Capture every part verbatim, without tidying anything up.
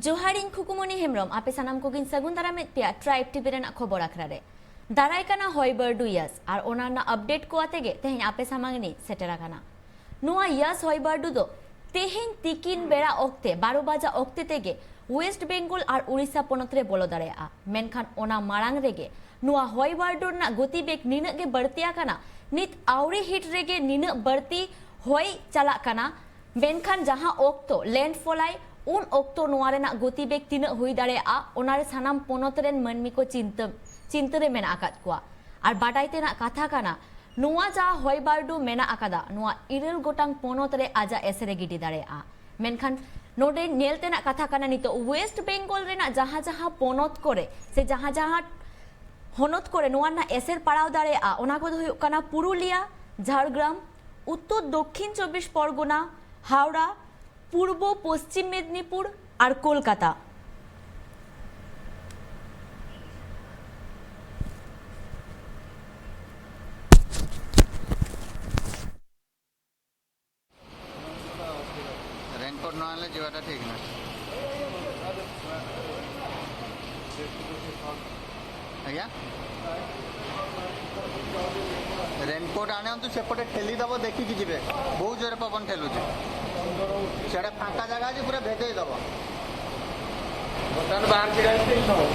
ᱡᱚᱦᱟᱨ, ᱤᱧ ᱠᱷᱩᱠᱩᱢᱚᱱᱤ ᱦᱮᱢᱵᱨᱚᱢ᱾ ᱟᱯᱮ ᱥᱟᱱᱟᱢ ᱠᱚᱜᱮᱧ ᱥᱟᱹᱜᱩᱱ ᱫᱟᱨᱟᱢᱮᱫ ᱯᱮᱭᱟ ᱴᱨᱟᱭᱤᱵᱽ ᱴᱤᱵᱷᱤ ᱨᱮᱱᱟᱜ ᱠᱷᱚᱵᱚᱨ ᱟᱠᱷᱲᱟ ᱨᱮ᱾ ᱫᱟᱨᱟᱭ ᱠᱟᱱᱟ ᱦᱚᱭ ᱵᱟᱹᱨᱰᱩ ᱭᱟᱥ ᱟᱨ ᱚᱱᱟ ᱨᱮᱱᱟᱜ ᱟᱯᱰᱮᱴ ᱠᱚ ᱟᱛᱮ ᱜᱮ ᱛᱮᱦᱮᱧ ᱟᱯᱮ ᱥᱟᱢᱟᱝ ᱨᱤᱧ ᱥᱮᱴᱮᱨ ᱟᱠᱟᱱᱟ᱾ ᱱᱚᱣᱟ ᱭᱟᱥ ᱦᱚᱭ ᱵᱟᱹᱨᱰᱩ ᱫᱚ ᱛᱮᱦᱮᱧ ᱛᱤᱠᱤᱱ ᱵᱮᱲᱟ ᱚᱠᱛᱮ ᱵᱟᱨᱚ ᱵᱟᱡᱟ ᱚᱠᱛᱮ ᱛᱮᱜᱮ ᱳᱭᱮᱥᱴ ᱵᱮᱝᱜᱚᱞ ᱟᱨ ᱩᱲᱤᱥᱥᱟ ᱯᱚᱱᱚᱛ ᱨᱮ ᱵᱚᱞᱚ ᱫᱟᱲᱮᱭᱟᱜᱼᱟ᱾ ᱢᱮᱱᱠᱷᱟᱱ ᱚᱱᱟ ᱢᱟᱲᱟᱝ ᱨᱮᱜᱮ ᱱᱚᱣᱟ ᱦᱚᱭ ᱵᱟᱹᱨᱰᱩ ᱨᱮᱱᱟᱜ ᱜᱚᱛᱤ ᱵᱮᱜᱽ ᱱᱤᱱᱟᱹᱜ ᱜᱮ ᱵᱟᱹᱲᱛᱤ ᱟᱠᱟᱱᱟ᱾ ᱱᱤᱛ ᱟᱣᱨᱤ ᱦᱤᱴ ᱨᱮᱜᱮ ᱱᱤᱱᱟᱹᱜ ᱵᱟᱹᱲᱛᱤ ᱦᱚᱭ ᱪᱟᱞᱟᱜ ᱠᱟᱱᱟ᱾ ᱢᱮᱱᱠᱷᱟᱱ ᱡᱟᱦᱟᱸ ᱚᱠᱛᱚ ᱞᱮᱱᱰᱯᱷᱚᱞᱟᱭ, ᱩᱱ ᱚᱠᱛᱚ ᱱᱚᱣᱟ ᱨᱮᱱᱟᱜ ᱜᱚᱛᱤ ᱵᱮᱜᱽ ᱛᱤᱱᱟᱹᱜ ᱦᱩᱭ ᱫᱟᱲᱮᱭᱟᱜᱼᱟ, ᱚᱱᱟᱨᱮ ᱥᱟᱱᱟᱢ ᱯᱚᱱᱚᱛ ᱨᱮᱱ ᱢᱟᱹᱱᱢᱤ ᱠᱚ ᱪᱤᱱᱛᱟᱹ, ᱪᱤᱱᱛᱟᱹ ᱨᱮ ᱢᱮᱱᱟᱜ ᱟᱠᱟᱫ ᱠᱚᱣᱟ᱾ ᱟᱨ ᱵᱟᱰᱟᱭ ᱛᱮᱱᱟᱜ ᱠᱟᱛᱷᱟ ᱠᱟᱱᱟ, ᱱᱚᱣᱟ ᱡᱟᱦᱟᱸ ᱦᱚᱭ ᱵᱟᱹᱨᱰᱩ ᱢᱮᱱᱟᱜ ᱟᱠᱟᱫᱟ, ᱱᱚᱣᱟ ᱤᱨᱟᱹᱞ ᱜᱚᱴᱟᱝ ᱯᱚᱱᱚᱛ ᱨᱮ ᱟᱡᱟᱜ ᱮᱥᱮᱨ ᱮ ᱜᱤᱰᱤ ᱫᱟᱲᱮᱭᱟᱜᱼᱟ᱾ ᱢᱮᱱᱠᱷᱟᱱ ᱱᱚᱰᱮ ᱧᱮᱞ ᱛᱮᱱᱟᱜ ᱠᱟᱛᱷᱟ ᱠᱟᱱᱟ, ᱱᱤᱛᱚᱜ ᱳᱭᱮᱥᱴ ᱵᱮᱝᱜᱚᱞ ᱨᱮᱱᱟᱜ ᱡᱟᱦᱟᱸ ᱡᱟᱦᱟᱸ ᱯᱚᱱᱚᱛ ᱠᱚᱨᱮ ᱥᱮ ᱡᱟᱦᱟᱸ ᱡᱟᱦᱟᱸ ᱦᱚᱱᱚᱛ ᱠᱚᱨᱮ ᱱᱚᱣᱟ ᱨᱮᱱᱟᱜ ᱮᱥᱮᱨ ᱯᱟᱲᱟᱣ ᱫᱟᱲᱮᱭᱟᱜᱼᱟ, ᱚᱱᱟ ᱠᱚᱫᱚ ᱦᱩᱭᱩᱜ ᱠᱟᱱᱟ ᱯᱩᱨᱩᱞᱤᱭᱟ, ᱡᱷᱟᱲᱜᱨᱟᱢ, ᱩᱛᱛᱚᱨ ᱫᱚᱠᱠᱷᱤᱱ ᱪᱚᱵᱵᱤᱥ ᱯᱚᱨᱜᱚᱱᱟ, ᱦᱟᱣᱲᱟ, ᱯᱩᱨᱵᱚ ᱯᱚᱥᱪᱤᱢ ᱢᱮᱫᱽᱱᱤᱯᱩᱨ ᱟᱨ ᱠᱳᱞᱠᱟᱛᱟ᱾ ରେନକୋଟ ନ ଆଣିଲେ ଯିବାଟା ଠିକ୍ ନୁହେଁ। ଆଜ୍ଞା, ରେନକୋଟ ଆଣନ୍ତୁ, ସେପଟେ ଠେଲିଦବ, ଦେଖିକି ଯିବେ। ବହୁତ ଜୋରେ ପବନ ଠେଲୁଛି। ସେଟା ଫାଙ୍କା ଜାଗା ଅଛି, ପୁରା ଭେଦେଇ ଦବ। ବର୍ତ୍ତମାନ ବାହାରେ ଛିଡ଼ା ହେଇଛି, ଏଇ ସବୁ।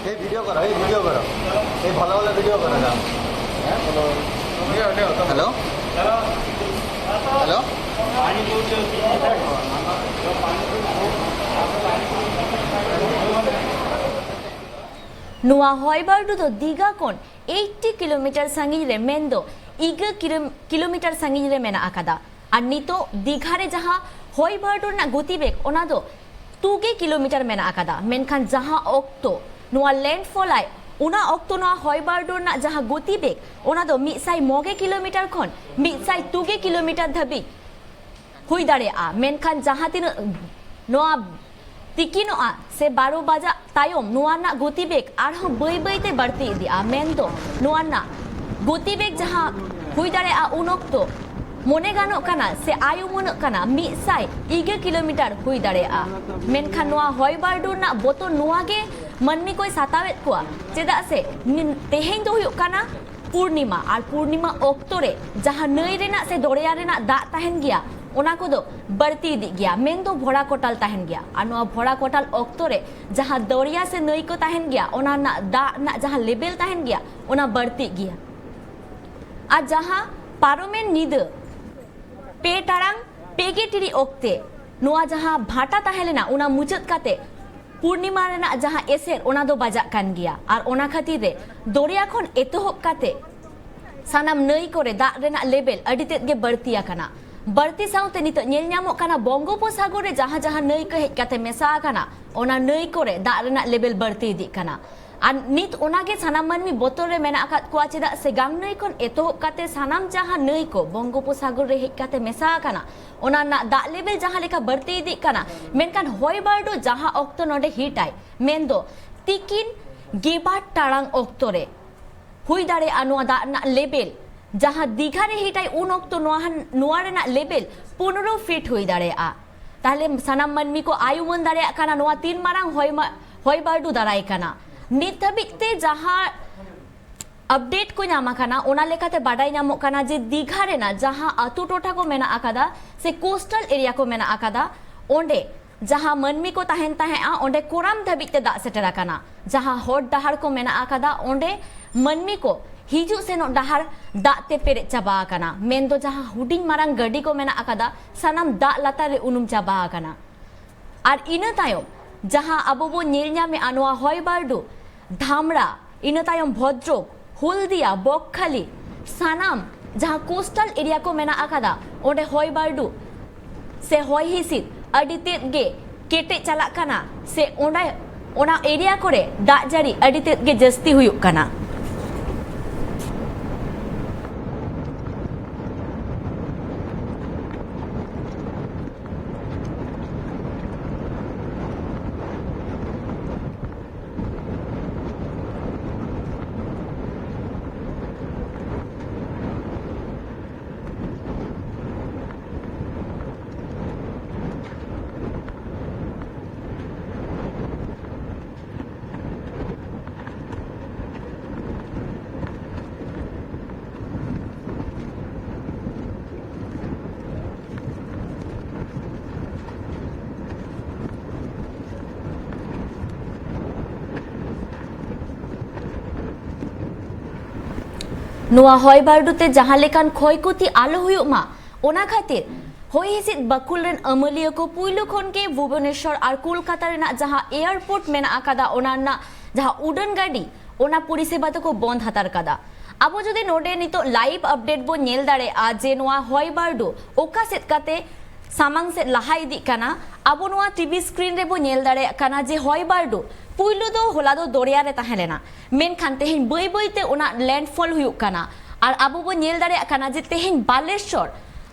ଏଇ ଭିଡ଼ିଓ କର, ଏଇ ଭିଡ଼ିଓ କର, ଏଇ ଭଲ ଭଲ ଭିଡ଼ିଓ କର। Hello, hello. ᱱᱚᱣᱟ ᱦᱚᱭ ᱵᱟᱹᱨᱰᱩ ᱫᱚ ᱫᱤᱜᱷᱟ ᱠᱷᱚᱱ ᱮᱭᱤᱴᱴᱤ ᱠᱤᱞᱳᱢᱤᱴᱟᱨ ᱥᱟᱺᱜᱤᱧ ᱨᱮ, ᱢᱮᱱᱫᱚ ᱤᱜᱟᱹ ᱠᱤᱞᱳ-, ᱠᱤᱞᱳᱢᱤᱴᱟᱨ ᱥᱟᱺᱜᱤᱧ ᱨᱮ ᱢᱮᱱᱟᱜ ᱟᱠᱟᱫᱟ᱾ ᱟᱨ ᱱᱤᱛᱚᱜ ᱫᱤᱜᱷᱟ ᱨᱮ ᱡᱟᱦᱟᱸ ᱦᱚᱭ ᱵᱟᱹᱨᱰᱩ ᱨᱮᱱᱟᱜ ᱜᱚᱛᱤ ᱵᱮᱜᱽ, ᱚᱱᱟ ᱫᱚ ᱛᱩᱜᱮ ᱠᱤᱞᱳᱢᱤᱴᱟᱨ ᱢᱮᱱᱟᱜ ᱟᱠᱟᱫᱟ᱾ ᱢᱮᱱᱠᱷᱟᱱ ᱡᱟᱦᱟᱸ ᱚᱠᱛᱚ ᱱᱚᱣᱟ ᱞᱮᱱᱰᱯᱷᱚᱞ ᱟᱭ, ᱚᱱᱟ ᱚᱠᱛᱚ ᱱᱚᱣᱟ ᱦᱚᱭ ᱵᱟᱹᱨᱰᱩ ᱨᱮᱱᱟᱜ ᱡᱟᱦᱟᱸ ᱜᱚᱛᱤ ᱵᱮᱜᱽ, ᱚᱱᱟ ᱫᱚ ᱢᱤᱫ ᱥᱟᱭ ᱢᱚᱜᱮ ᱠᱤᱞᱳᱢᱤᱴᱟᱨ ᱠᱷᱚᱱ ᱢᱤᱫ ᱥᱟᱭ ᱛᱩᱜᱮ ᱠᱤᱞᱳᱢᱤᱴᱟᱨ ᱫᱷᱟᱹᱵᱤᱡ ᱦᱩᱭ ᱫᱟᱲᱮᱭᱟᱜᱼᱟ᱾ ᱢᱮᱱᱠᱷᱟᱱ ᱡᱟᱦᱟᱸ ᱛᱤᱱᱟᱹᱜ ᱱᱚᱣᱟ ᱛᱤᱠᱤᱱᱚᱜᱼᱟ ᱥᱮ ᱵᱟᱨᱚ ᱵᱟᱡᱟᱜ ᱛᱟᱭᱚᱢ, ᱱᱚᱣᱟ ᱨᱮᱱᱟᱜ ᱜᱚᱛᱤ ᱵᱮᱜᱽ ᱟᱨᱦᱚᱸ ᱵᱟᱹᱭ ᱵᱟᱹᱭ ᱛᱮ ᱵᱟᱹᱲᱛᱤ ᱤᱫᱤᱜᱼᱟ᱾ ᱢᱮᱱᱫᱚ ᱱᱚᱣᱟ ᱨᱮᱱᱟᱜ ᱜᱚᱛᱤ ᱵᱮᱜᱽ ᱡᱟᱦᱟᱸ ᱦᱩᱭ ᱫᱟᱲᱮᱭᱟᱜᱼᱟ, ᱩᱱ ᱚᱠᱛᱚ ᱢᱚᱱᱮ ᱜᱟᱱᱚᱜ ᱠᱟᱱᱟ ᱥᱮ ᱟᱭ ᱩᱢᱟᱹᱱᱚᱜ ᱠᱟᱱᱟ ᱢᱤᱫ ᱥᱟᱭ ᱤᱜᱟᱹ ᱠᱤᱞᱳᱢᱤᱴᱟᱨ ᱦᱩᱭ ᱫᱟᱲᱮᱭᱟᱜᱼᱟ᱾ ᱢᱮᱱᱠᱷᱟᱱ ᱱᱚᱣᱟ ᱦᱚᱭ ᱵᱟᱹᱨᱰᱩ ᱨᱮᱱᱟᱜ ᱵᱚᱛᱚᱨ ᱱᱚᱣᱟ ᱜᱮ ᱢᱟᱹᱱᱢᱤ ᱠᱚᱭ ᱥᱟᱛᱟᱣᱮᱫ ᱠᱚᱣᱟ, ᱪᱮᱫᱟᱜ ᱥᱮ ᱱᱤ-, ᱛᱮᱦᱮᱧ ᱫᱚ ᱦᱩᱭᱩᱜ ᱠᱟᱱᱟ ᱯᱩᱨᱱᱤᱢᱟ, ᱟᱨ ᱯᱩᱨᱱᱤᱢᱟ ᱚᱠᱛᱚ ᱨᱮ ᱡᱟᱦᱟᱸ ᱱᱟᱹᱭ ᱨᱮᱱᱟᱜ ᱥᱮ ᱫᱚᱨᱭᱟ ᱨᱮᱱᱟᱜ ᱫᱟᱜ ᱛᱟᱦᱮᱱ ᱜᱮᱭᱟ, ᱚᱱᱟ ᱠᱚᱫᱚ ᱵᱟᱹᱲᱛᱤ ᱤᱫᱤᱜ ᱜᱮᱭᱟ, ᱢᱮᱱᱫᱚ ᱵᱷᱚᱨᱟ ᱠᱚᱴᱟᱞ ᱛᱟᱦᱮᱱ ᱜᱮᱭᱟ᱾ ᱟᱨ ᱱᱚᱣᱟ ᱵᱷᱚᱨᱟ ᱠᱚᱴᱟᱞ ᱚᱠᱛᱚ ᱨᱮ ᱡᱟᱦᱟᱸ ᱫᱚᱨᱭᱟ ᱥᱮ ᱱᱟᱹᱭ ᱠᱚ ᱛᱟᱦᱮᱱ ᱜᱮᱭᱟ, ᱚᱱᱟ ᱨᱮᱱᱟᱜ ᱫᱟᱜ ᱨᱮᱱᱟᱜ ᱡᱟᱦᱟᱸ ᱞᱮᱵᱮᱞ ᱛᱟᱦᱮᱱ ᱜᱮᱭᱟ, ᱚᱱᱟ ᱵᱟᱹᱲᱛᱤᱜ ᱜᱮᱭᱟ᱾ ᱟᱨ ᱡᱟᱦᱟᱸ ᱯᱟᱨᱚᱢᱮᱱ ᱧᱤᱫᱟᱹ ᱯᱮ ᱴᱟᱲᱟᱝ ᱯᱮ ᱜᱮ ᱴᱤᱲᱤᱡ ᱚᱠᱛᱮ ᱱᱚᱣᱟ ᱡᱟᱦᱟᱸ ᱵᱷᱟᱴᱟ ᱛᱟᱦᱮᱸ ᱞᱮᱱᱟ, ᱚᱱᱟ ᱢᱩᱪᱟᱹᱫ ᱠᱟᱛᱮ ᱯᱩᱨᱱᱤᱢᱟ ᱨᱮᱱᱟᱜ ᱡᱟᱦᱟᱸ ᱮᱥᱮᱨ, ᱚᱱᱟ ᱫᱚ ᱵᱟᱡᱟᱜ ᱠᱟᱱ ᱜᱮᱭᱟ᱾ ᱟᱨ ᱚᱱᱟ ᱠᱷᱟᱹᱛᱤᱨ ᱨᱮ ᱫᱚᱨᱭᱟ ᱠᱷᱚᱱ ᱮᱛᱚᱦᱚᱵ ᱠᱟᱛᱮ ᱥᱟᱱᱟᱢ ᱱᱟᱹᱭ ᱠᱚᱨᱮ ᱫᱟᱜ ᱨᱮᱱᱟᱜ ᱞᱮᱵᱮᱞ ᱟᱹᱰᱤ ᱛᱮᱫ ᱜᱮ ᱵᱟᱹᱲᱛᱤ ᱟᱠᱟᱱᱟ᱾ ᱵᱟᱹᱲᱛᱤ ᱥᱟᱶᱛᱮ ᱱᱤᱛᱚᱜ ᱧᱮᱞ ᱧᱟᱢᱚᱜ ᱠᱟᱱᱟ, ᱵᱚᱝᱜᱳᱯᱚᱥᱟᱜᱚᱨ ᱨᱮ ᱡᱟᱦᱟᱸ ᱡᱟᱦᱟᱸ ᱱᱟᱹᱭ ᱠᱚ ᱦᱮᱡ ᱠᱟᱛᱮ ᱢᱮᱥᱟ ᱟᱠᱟᱱᱟ, ᱚᱱᱟ ᱱᱟᱹᱭ ᱠᱚᱨᱮ ᱫᱟᱜ ᱨᱮᱱᱟᱜ ᱞᱮᱵᱮᱞ ᱵᱟᱹᱲᱛᱤ ᱤᱫᱤᱜ ᱠᱟᱱᱟ᱾ ᱟᱨ ᱱᱤᱛ ᱚᱱᱟ ᱜᱮ ᱥᱟᱱᱟᱢ ᱢᱟᱹᱱᱢᱤ ᱵᱚᱛᱚᱨ ᱨᱮ ᱢᱮᱱᱟᱜ ᱟᱠᱟᱫ ᱠᱚᱣᱟ, ᱪᱮᱫᱟᱜ ᱥᱮ ᱜᱟᱝ ᱱᱟᱹᱭ ᱠᱷᱚᱱ ᱮᱛᱚᱦᱚᱵ ᱠᱟᱛᱮ ᱥᱟᱱᱟᱢ ᱡᱟᱦᱟᱸ ᱱᱟᱹᱭ ᱠᱚ ᱵᱚᱝᱜᱳᱯᱚᱥᱟᱜᱚᱨ ᱨᱮ ᱦᱮᱡ ᱠᱟᱛᱮ ᱢᱮᱥᱟ ᱟᱠᱟᱱᱟ, ᱚᱱᱟ ᱨᱮᱱᱟᱜ ᱫᱟᱜ ᱞᱮᱵᱮᱞ ᱡᱟᱦᱟᱸ ᱞᱮᱠᱟ ᱵᱟᱹᱲᱛᱤ ᱤᱫᱤᱜ ᱠᱟᱱᱟ, ᱢᱮᱱᱠᱷᱟᱱ ᱦᱚᱭ ᱵᱟᱹᱨᱰᱩ ᱡᱟᱦᱟᱸ ᱚᱠᱛᱚ ᱱᱚᱰᱮ ᱦᱤᱴᱟᱭ, ᱢᱮᱱᱫᱚ ᱛᱤᱠᱤᱱ ᱜᱮᱵᱟᱨ ᱴᱟᱲᱟᱝ ᱚᱠᱛᱚ ᱨᱮ ᱦᱩᱭ ᱫᱟᱲᱮᱭᱟᱜᱼᱟ ᱱᱚᱣᱟ ᱫᱟᱜ ᱨᱮᱱᱟᱜ ᱞᱮᱵᱮᱞ, ᱡᱟᱦᱟᱸ ᱫᱤᱜᱷᱟ ᱨᱮ ᱦᱤᱴᱟᱭ ᱩᱱ ᱚᱠᱛᱚ ᱱᱚᱣᱟ, ᱱᱚᱣᱟ ᱨᱮᱱᱟᱜ ᱞᱮᱵᱮᱞ ᱯᱚᱱᱨᱚ ᱯᱷᱤᱴ ᱦᱩᱭ ᱫᱟᱲᱮᱭᱟᱜᱼᱟ᱾ ᱛᱟᱦᱞᱮ ᱥᱟᱱᱟᱢ ᱢᱟᱹᱱᱢᱤ ᱠᱚ ᱟᱭ ᱩᱢᱟᱹᱱ ᱫᱟᱲᱮᱭᱟᱜ ᱠᱟᱱᱟ ᱱᱚᱣᱟ ᱛᱤᱱ ᱢᱟᱨᱟᱝ ᱦᱚᱭ ᱢᱟ-, ᱦᱚᱭ ᱵᱟᱹᱨᱰᱩ ᱫᱟᱨᱟᱭ ᱠᱟᱱᱟ᱾ ᱱᱤᱛ ᱫᱷᱟᱹᱵᱤᱡ ᱛᱮ ᱡᱟᱦᱟᱸ ᱟᱯᱰᱮᱴ ᱠᱚ ᱧᱟᱢ ᱟᱠᱟᱱᱟ, ᱚᱱᱟ ᱞᱮᱠᱟᱛᱮ ᱵᱟᱰᱟᱭ ᱧᱟᱢᱚᱜ ᱠᱟᱱᱟ ᱡᱮ ᱫᱤᱜᱷᱟ ᱨᱮᱱᱟᱜ ᱡᱟᱦᱟᱸ ᱟᱛᱳ ᱴᱚᱴᱷᱟ ᱠᱚ ᱢᱮᱱᱟᱜ ᱟᱠᱟᱫᱟ ᱥᱮ ᱠᱳᱥᱴᱟᱞ ᱮᱨᱤᱭᱟ ᱠᱚ ᱢᱮᱱᱟᱜ ᱟᱠᱟᱫᱟ, ᱚᱸᱰᱮ ᱡᱟᱦᱟᱸ ᱢᱟᱹᱱᱢᱤ ᱠᱚ ᱛᱟᱦᱮᱱ ᱛᱟᱦᱮᱸᱫᱼᱟ, ᱚᱸᱰᱮ ᱠᱚᱨᱟᱢ ᱫᱷᱟᱹᱵᱤᱡ ᱛᱮ ᱫᱟᱜ ᱥᱮᱴᱮᱨ ᱟᱠᱟᱱᱟ᱾ ᱡᱟᱦᱟᱸ ᱦᱚᱨ ᱰᱟᱦᱟᱨ ᱠᱚ ᱢᱮᱱᱟᱜ ᱟᱠᱟᱫᱟ, ᱚᱸᱰᱮ ᱢᱟᱹᱱᱢᱤ ᱠᱚ ᱦᱤᱡᱩᱜ ᱥᱮᱱᱚᱜ ᱰᱟᱦᱟᱨ ᱫᱟᱜ ᱛᱮ ᱯᱮᱨᱮᱡ ᱪᱟᱵᱟ ᱟᱠᱟᱱᱟ᱾ ᱢᱮᱱᱫᱚ ᱡᱟᱦᱟᱸ ᱦᱩᱰᱤᱧ ᱢᱟᱨᱟᱝ ᱜᱟᱹᱰᱤ ᱠᱚ ᱢᱮᱱᱟᱜ ᱟᱠᱟᱫᱟ, ᱥᱟᱱᱟᱢ ᱫᱟᱜ ᱞᱟᱛᱟᱨ ᱨᱮ ᱩᱱᱩᱢ ᱪᱟᱵᱟ ᱟᱠᱟᱱᱟ᱾ ᱟᱨ ᱤᱱᱟᱹ ᱛᱟᱭᱚᱢ ᱡᱟᱦᱟᱸ ᱟᱵᱚ ᱵᱚᱱ ᱧᱮᱞ ᱧᱟᱢᱮᱫᱼᱟ, ᱱᱚᱣᱟ ᱦᱚᱭ ᱵᱟᱹᱨᱰᱩ ᱫᱷᱟᱢᱲᱟ, ᱤᱱᱟᱹ ᱛᱟᱭᱚᱢ ᱵᱷᱚᱫᱨᱚᱠ, ᱦᱚᱞᱫᱤᱭᱟ, ᱵᱚᱠᱠᱷᱟᱞᱤ, ᱥᱟᱱᱟᱢ ᱡᱟᱦᱟᱸ ᱠᱳᱥᱴᱟᱞ ᱮᱨᱤᱭᱟ ᱠᱚ ᱢᱮᱱᱟᱜ ᱟᱠᱟᱫᱟ, ᱚᱸᱰᱮ ᱦᱚᱭ ᱵᱟᱹᱨᱰᱩ ᱥᱮ ᱦᱚᱭ ᱦᱤᱸᱥᱤᱫ ᱟᱹᱰᱤ ᱛᱮᱫ ᱜᱮ ᱠᱮᱴᱮᱡ ᱪᱟᱞᱟᱜ ᱠᱟᱱᱟ, ᱥᱮ ᱚᱸᱰᱮ, ᱚᱱᱟ ᱮᱨᱤᱭᱟ ᱠᱚᱨᱮ ᱫᱟᱜ ᱡᱟᱹᱲᱤ ᱟᱹᱰᱤ ᱛᱮᱫ ᱜᱮ ᱡᱟᱹᱥᱛᱤ ᱦᱩᱭᱩᱜ ᱠᱟᱱᱟ᱾ ᱱᱚᱣᱟ ᱦᱚᱭ ᱵᱟᱹᱨᱰᱩ ᱛᱮ ᱡᱟᱦᱟᱸ ᱞᱮᱠᱟᱱ ᱠᱷᱚᱭ ᱠᱷᱚᱛᱤ ᱟᱞᱚ ᱦᱩᱭᱩᱜ ᱢᱟ, ᱚᱱᱟ ᱠᱷᱟᱹᱛᱤᱨ ᱦᱚᱭ ᱦᱤᱸᱥᱤᱫ ᱵᱟᱹᱠᱷᱩᱞ ᱨᱮᱱ ᱟᱹᱢᱟᱹᱞᱤᱭᱟᱹ ᱠᱚ ᱯᱩᱭᱞᱩ ᱠᱷᱚᱱ ᱜᱮ ᱵᱷᱩᱵᱚᱱᱮᱥᱣᱚᱨ ᱟᱨ ᱠᱳᱞᱠᱟᱛᱟ ᱨᱮᱱᱟᱜ ᱡᱟᱦᱟᱸ ᱮᱭᱟᱨᱯᱳᱨᱴ ᱢᱮᱱᱟᱜ ᱟᱠᱟᱫᱟ, ᱚᱱᱟ ᱨᱮᱱᱟᱜ ᱡᱟᱦᱟᱸ ᱩᱰᱟᱹᱱ ᱜᱟᱹᱰᱤ, ᱚᱱᱟ ᱯᱚᱨᱤᱥᱮᱵᱟ ᱫᱚᱠᱚ ᱵᱚᱱᱫ ᱦᱟᱛᱟᱲ ᱠᱟᱫᱟ᱾ ᱟᱵᱚ ᱡᱩᱫᱤ ᱱᱚᱰᱮ ᱱᱤᱛᱚᱜ ᱞᱟᱭᱤᱵᱷ ᱟᱯᱰᱮᱴ ᱵᱚᱱ ᱧᱮᱞ ᱫᱟᱲᱮᱭᱟᱜᱼᱟ ᱡᱮ ᱱᱚᱣᱟ ᱦᱚᱭ ᱵᱟᱹᱨᱰᱩ ᱚᱠᱟ ᱥᱮᱫ ᱠᱟᱛᱮ ᱥᱟᱢᱟᱝ ᱥᱮᱫ ᱞᱟᱦᱟ ᱤᱫᱤᱜ ᱠᱟᱱᱟ᱾ ᱟᱵᱚ ᱱᱚᱣᱟ ᱴᱤᱵᱷᱤ ᱥᱠᱨᱤᱱ ᱨᱮᱵᱚ ᱧᱮᱞ ᱫᱟᱲᱮᱭᱟᱜ ᱠᱟᱱᱟ ᱡᱮ ᱦᱚᱭ ᱵᱟᱹᱨᱰᱩ ᱯᱩᱭᱞᱩ ᱫᱚ ᱦᱚᱞᱟ ᱫᱚ ᱫᱚᱨᱭᱟ ᱨᱮ ᱛᱟᱦᱮᱸ ᱞᱮᱱᱟ, ᱢᱮᱱᱠᱷᱟᱱ ᱛᱮᱦᱮᱧ ᱵᱟᱹᱭ ᱵᱟᱹᱭ ᱛᱮ ᱚᱱᱟ ᱞᱮᱱᱰᱯᱷᱚᱞ ᱦᱩᱭᱩᱜ ᱠᱟᱱᱟ᱾ ᱟᱨ ᱟᱵᱚ ᱵᱚ ᱧᱮᱞ ᱫᱟᱲᱮᱭᱟᱜ ᱠᱟᱱᱟ ᱡᱮ ᱛᱮᱦᱮᱧ ᱵᱟᱞᱮᱥᱚᱨ,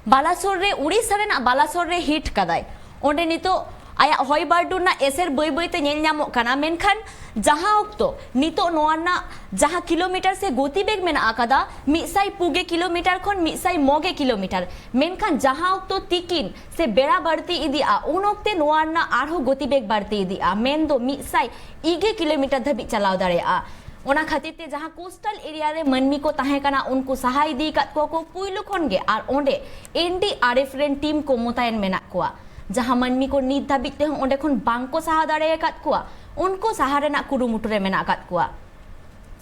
ᱵᱟᱞᱟᱥᱚᱨ ᱨᱮ, ᱩᱲᱤᱥᱥᱟ ᱨᱮᱱᱟᱜ ᱵᱟᱞᱟᱥᱚᱨ ᱨᱮ ᱦᱤᱴ ᱠᱟᱫᱟᱭ᱾ ᱚᱸᱰᱮ ᱱᱤᱛᱚᱜ ᱟᱭᱟᱜ ᱦᱚᱭ ᱵᱟᱹᱨᱰᱩ ᱨᱮᱱᱟᱜ ᱮᱥᱮᱨ ᱵᱟᱹᱭ ᱵᱟᱹᱭ ᱛᱮ ᱧᱮᱞ ᱧᱟᱢᱚᱜ ᱠᱟᱱᱟ, ᱢᱮᱱᱠᱷᱟᱱ ᱡᱟᱦᱟᱸ ᱚᱠᱛᱚ ᱱᱤᱛᱚᱜ ᱱᱚᱣᱟ ᱨᱮᱱᱟᱜ ᱡᱟᱦᱟᱸ ᱠᱤᱞᱳᱢᱤᱴᱟᱨ ᱥᱮ ᱜᱚᱛᱤ ᱵᱮᱜᱽ ᱢᱮᱱᱟᱜ ᱟᱠᱟᱫᱟ, ᱢᱤᱫ ᱥᱟᱭ ᱯᱩᱜᱮ ᱠᱤᱞᱳᱢᱤᱴᱟᱨ ᱠᱷᱚᱱ ᱢᱤᱫ ᱥᱟᱭ ᱢᱚᱜᱮ ᱠᱤᱞᱳᱢᱤᱴᱟᱨ, ᱢᱮᱱᱠᱷᱟᱱ ᱡᱟᱦᱟᱸ ᱚᱠᱛᱚ ᱛᱤᱠᱤᱱ ᱥᱮ ᱵᱮᱲᱟ ᱵᱟᱹᱲᱛᱤ ᱤᱫᱤᱜᱼᱟ, ᱩᱱ ᱚᱠᱛᱮ ᱱᱚᱣᱟ ᱨᱮᱱᱟᱜ ᱟᱨᱦᱚᱸ ᱜᱚᱛᱤ ᱵᱮᱜᱽ ᱵᱟᱹᱲᱛᱤ ᱤᱫᱤᱜᱼᱟ, ᱢᱮᱱᱫᱚ ᱢᱤᱫ ᱥᱟᱭ ᱤᱜᱮ ᱠᱤᱞᱳᱢᱤᱴᱟᱨ ᱫᱷᱟᱹᱵᱤᱡ ᱪᱟᱞᱟᱣ ᱫᱟᱲᱮᱭᱟᱜᱼᱟ᱾ ᱚᱱᱟ ᱠᱷᱟᱹᱛᱤᱨ ᱛᱮ ᱡᱟᱦᱟᱸ ᱠᱳᱥᱴᱟᱞ ᱮᱨᱤᱭᱟ ᱨᱮ ᱢᱟᱹᱱᱢᱤ ᱠᱚ ᱛᱟᱦᱮᱸ ᱠᱟᱱᱟ, ᱩᱱᱠᱩ ᱥᱟᱦᱟ ᱤᱫᱤ ᱟᱠᱟᱫ ᱠᱚᱣᱟ ᱠᱚ ᱯᱩᱭᱞᱩ ᱠᱷᱚᱱ ᱜᱮ, ᱟᱨ ᱚᱸᱰᱮ ᱮᱱ ᱰᱤ ᱟᱨ ᱮᱯᱷ ᱨᱮᱱ ᱴᱤᱢ ᱠᱚ ᱢᱚᱛᱟᱭᱮᱱ ᱢᱮᱱᱟᱜ ᱠᱚᱣᱟ᱾ ᱡᱟᱦᱟᱸ ᱢᱟᱹᱱᱢᱤ ᱠᱚ ᱱᱤᱛ ᱫᱷᱟᱹᱵᱤᱡ ᱛᱮᱦᱚᱸ ᱚᱸᱰᱮ ᱠᱷᱚᱱ ᱵᱟᱝ ᱠᱚ ᱥᱟᱦᱟ ᱫᱟᱲᱮ ᱟᱠᱟᱫ ᱠᱚᱣᱟ, ᱩᱱᱠᱩ ᱥᱟᱦᱟ ᱨᱮᱱᱟᱜ ᱠᱩᱨᱩᱢᱩᱴᱩ ᱨᱮ ᱢᱮᱱᱟᱜ ᱟᱠᱟᱫ ᱠᱚᱣᱟ᱾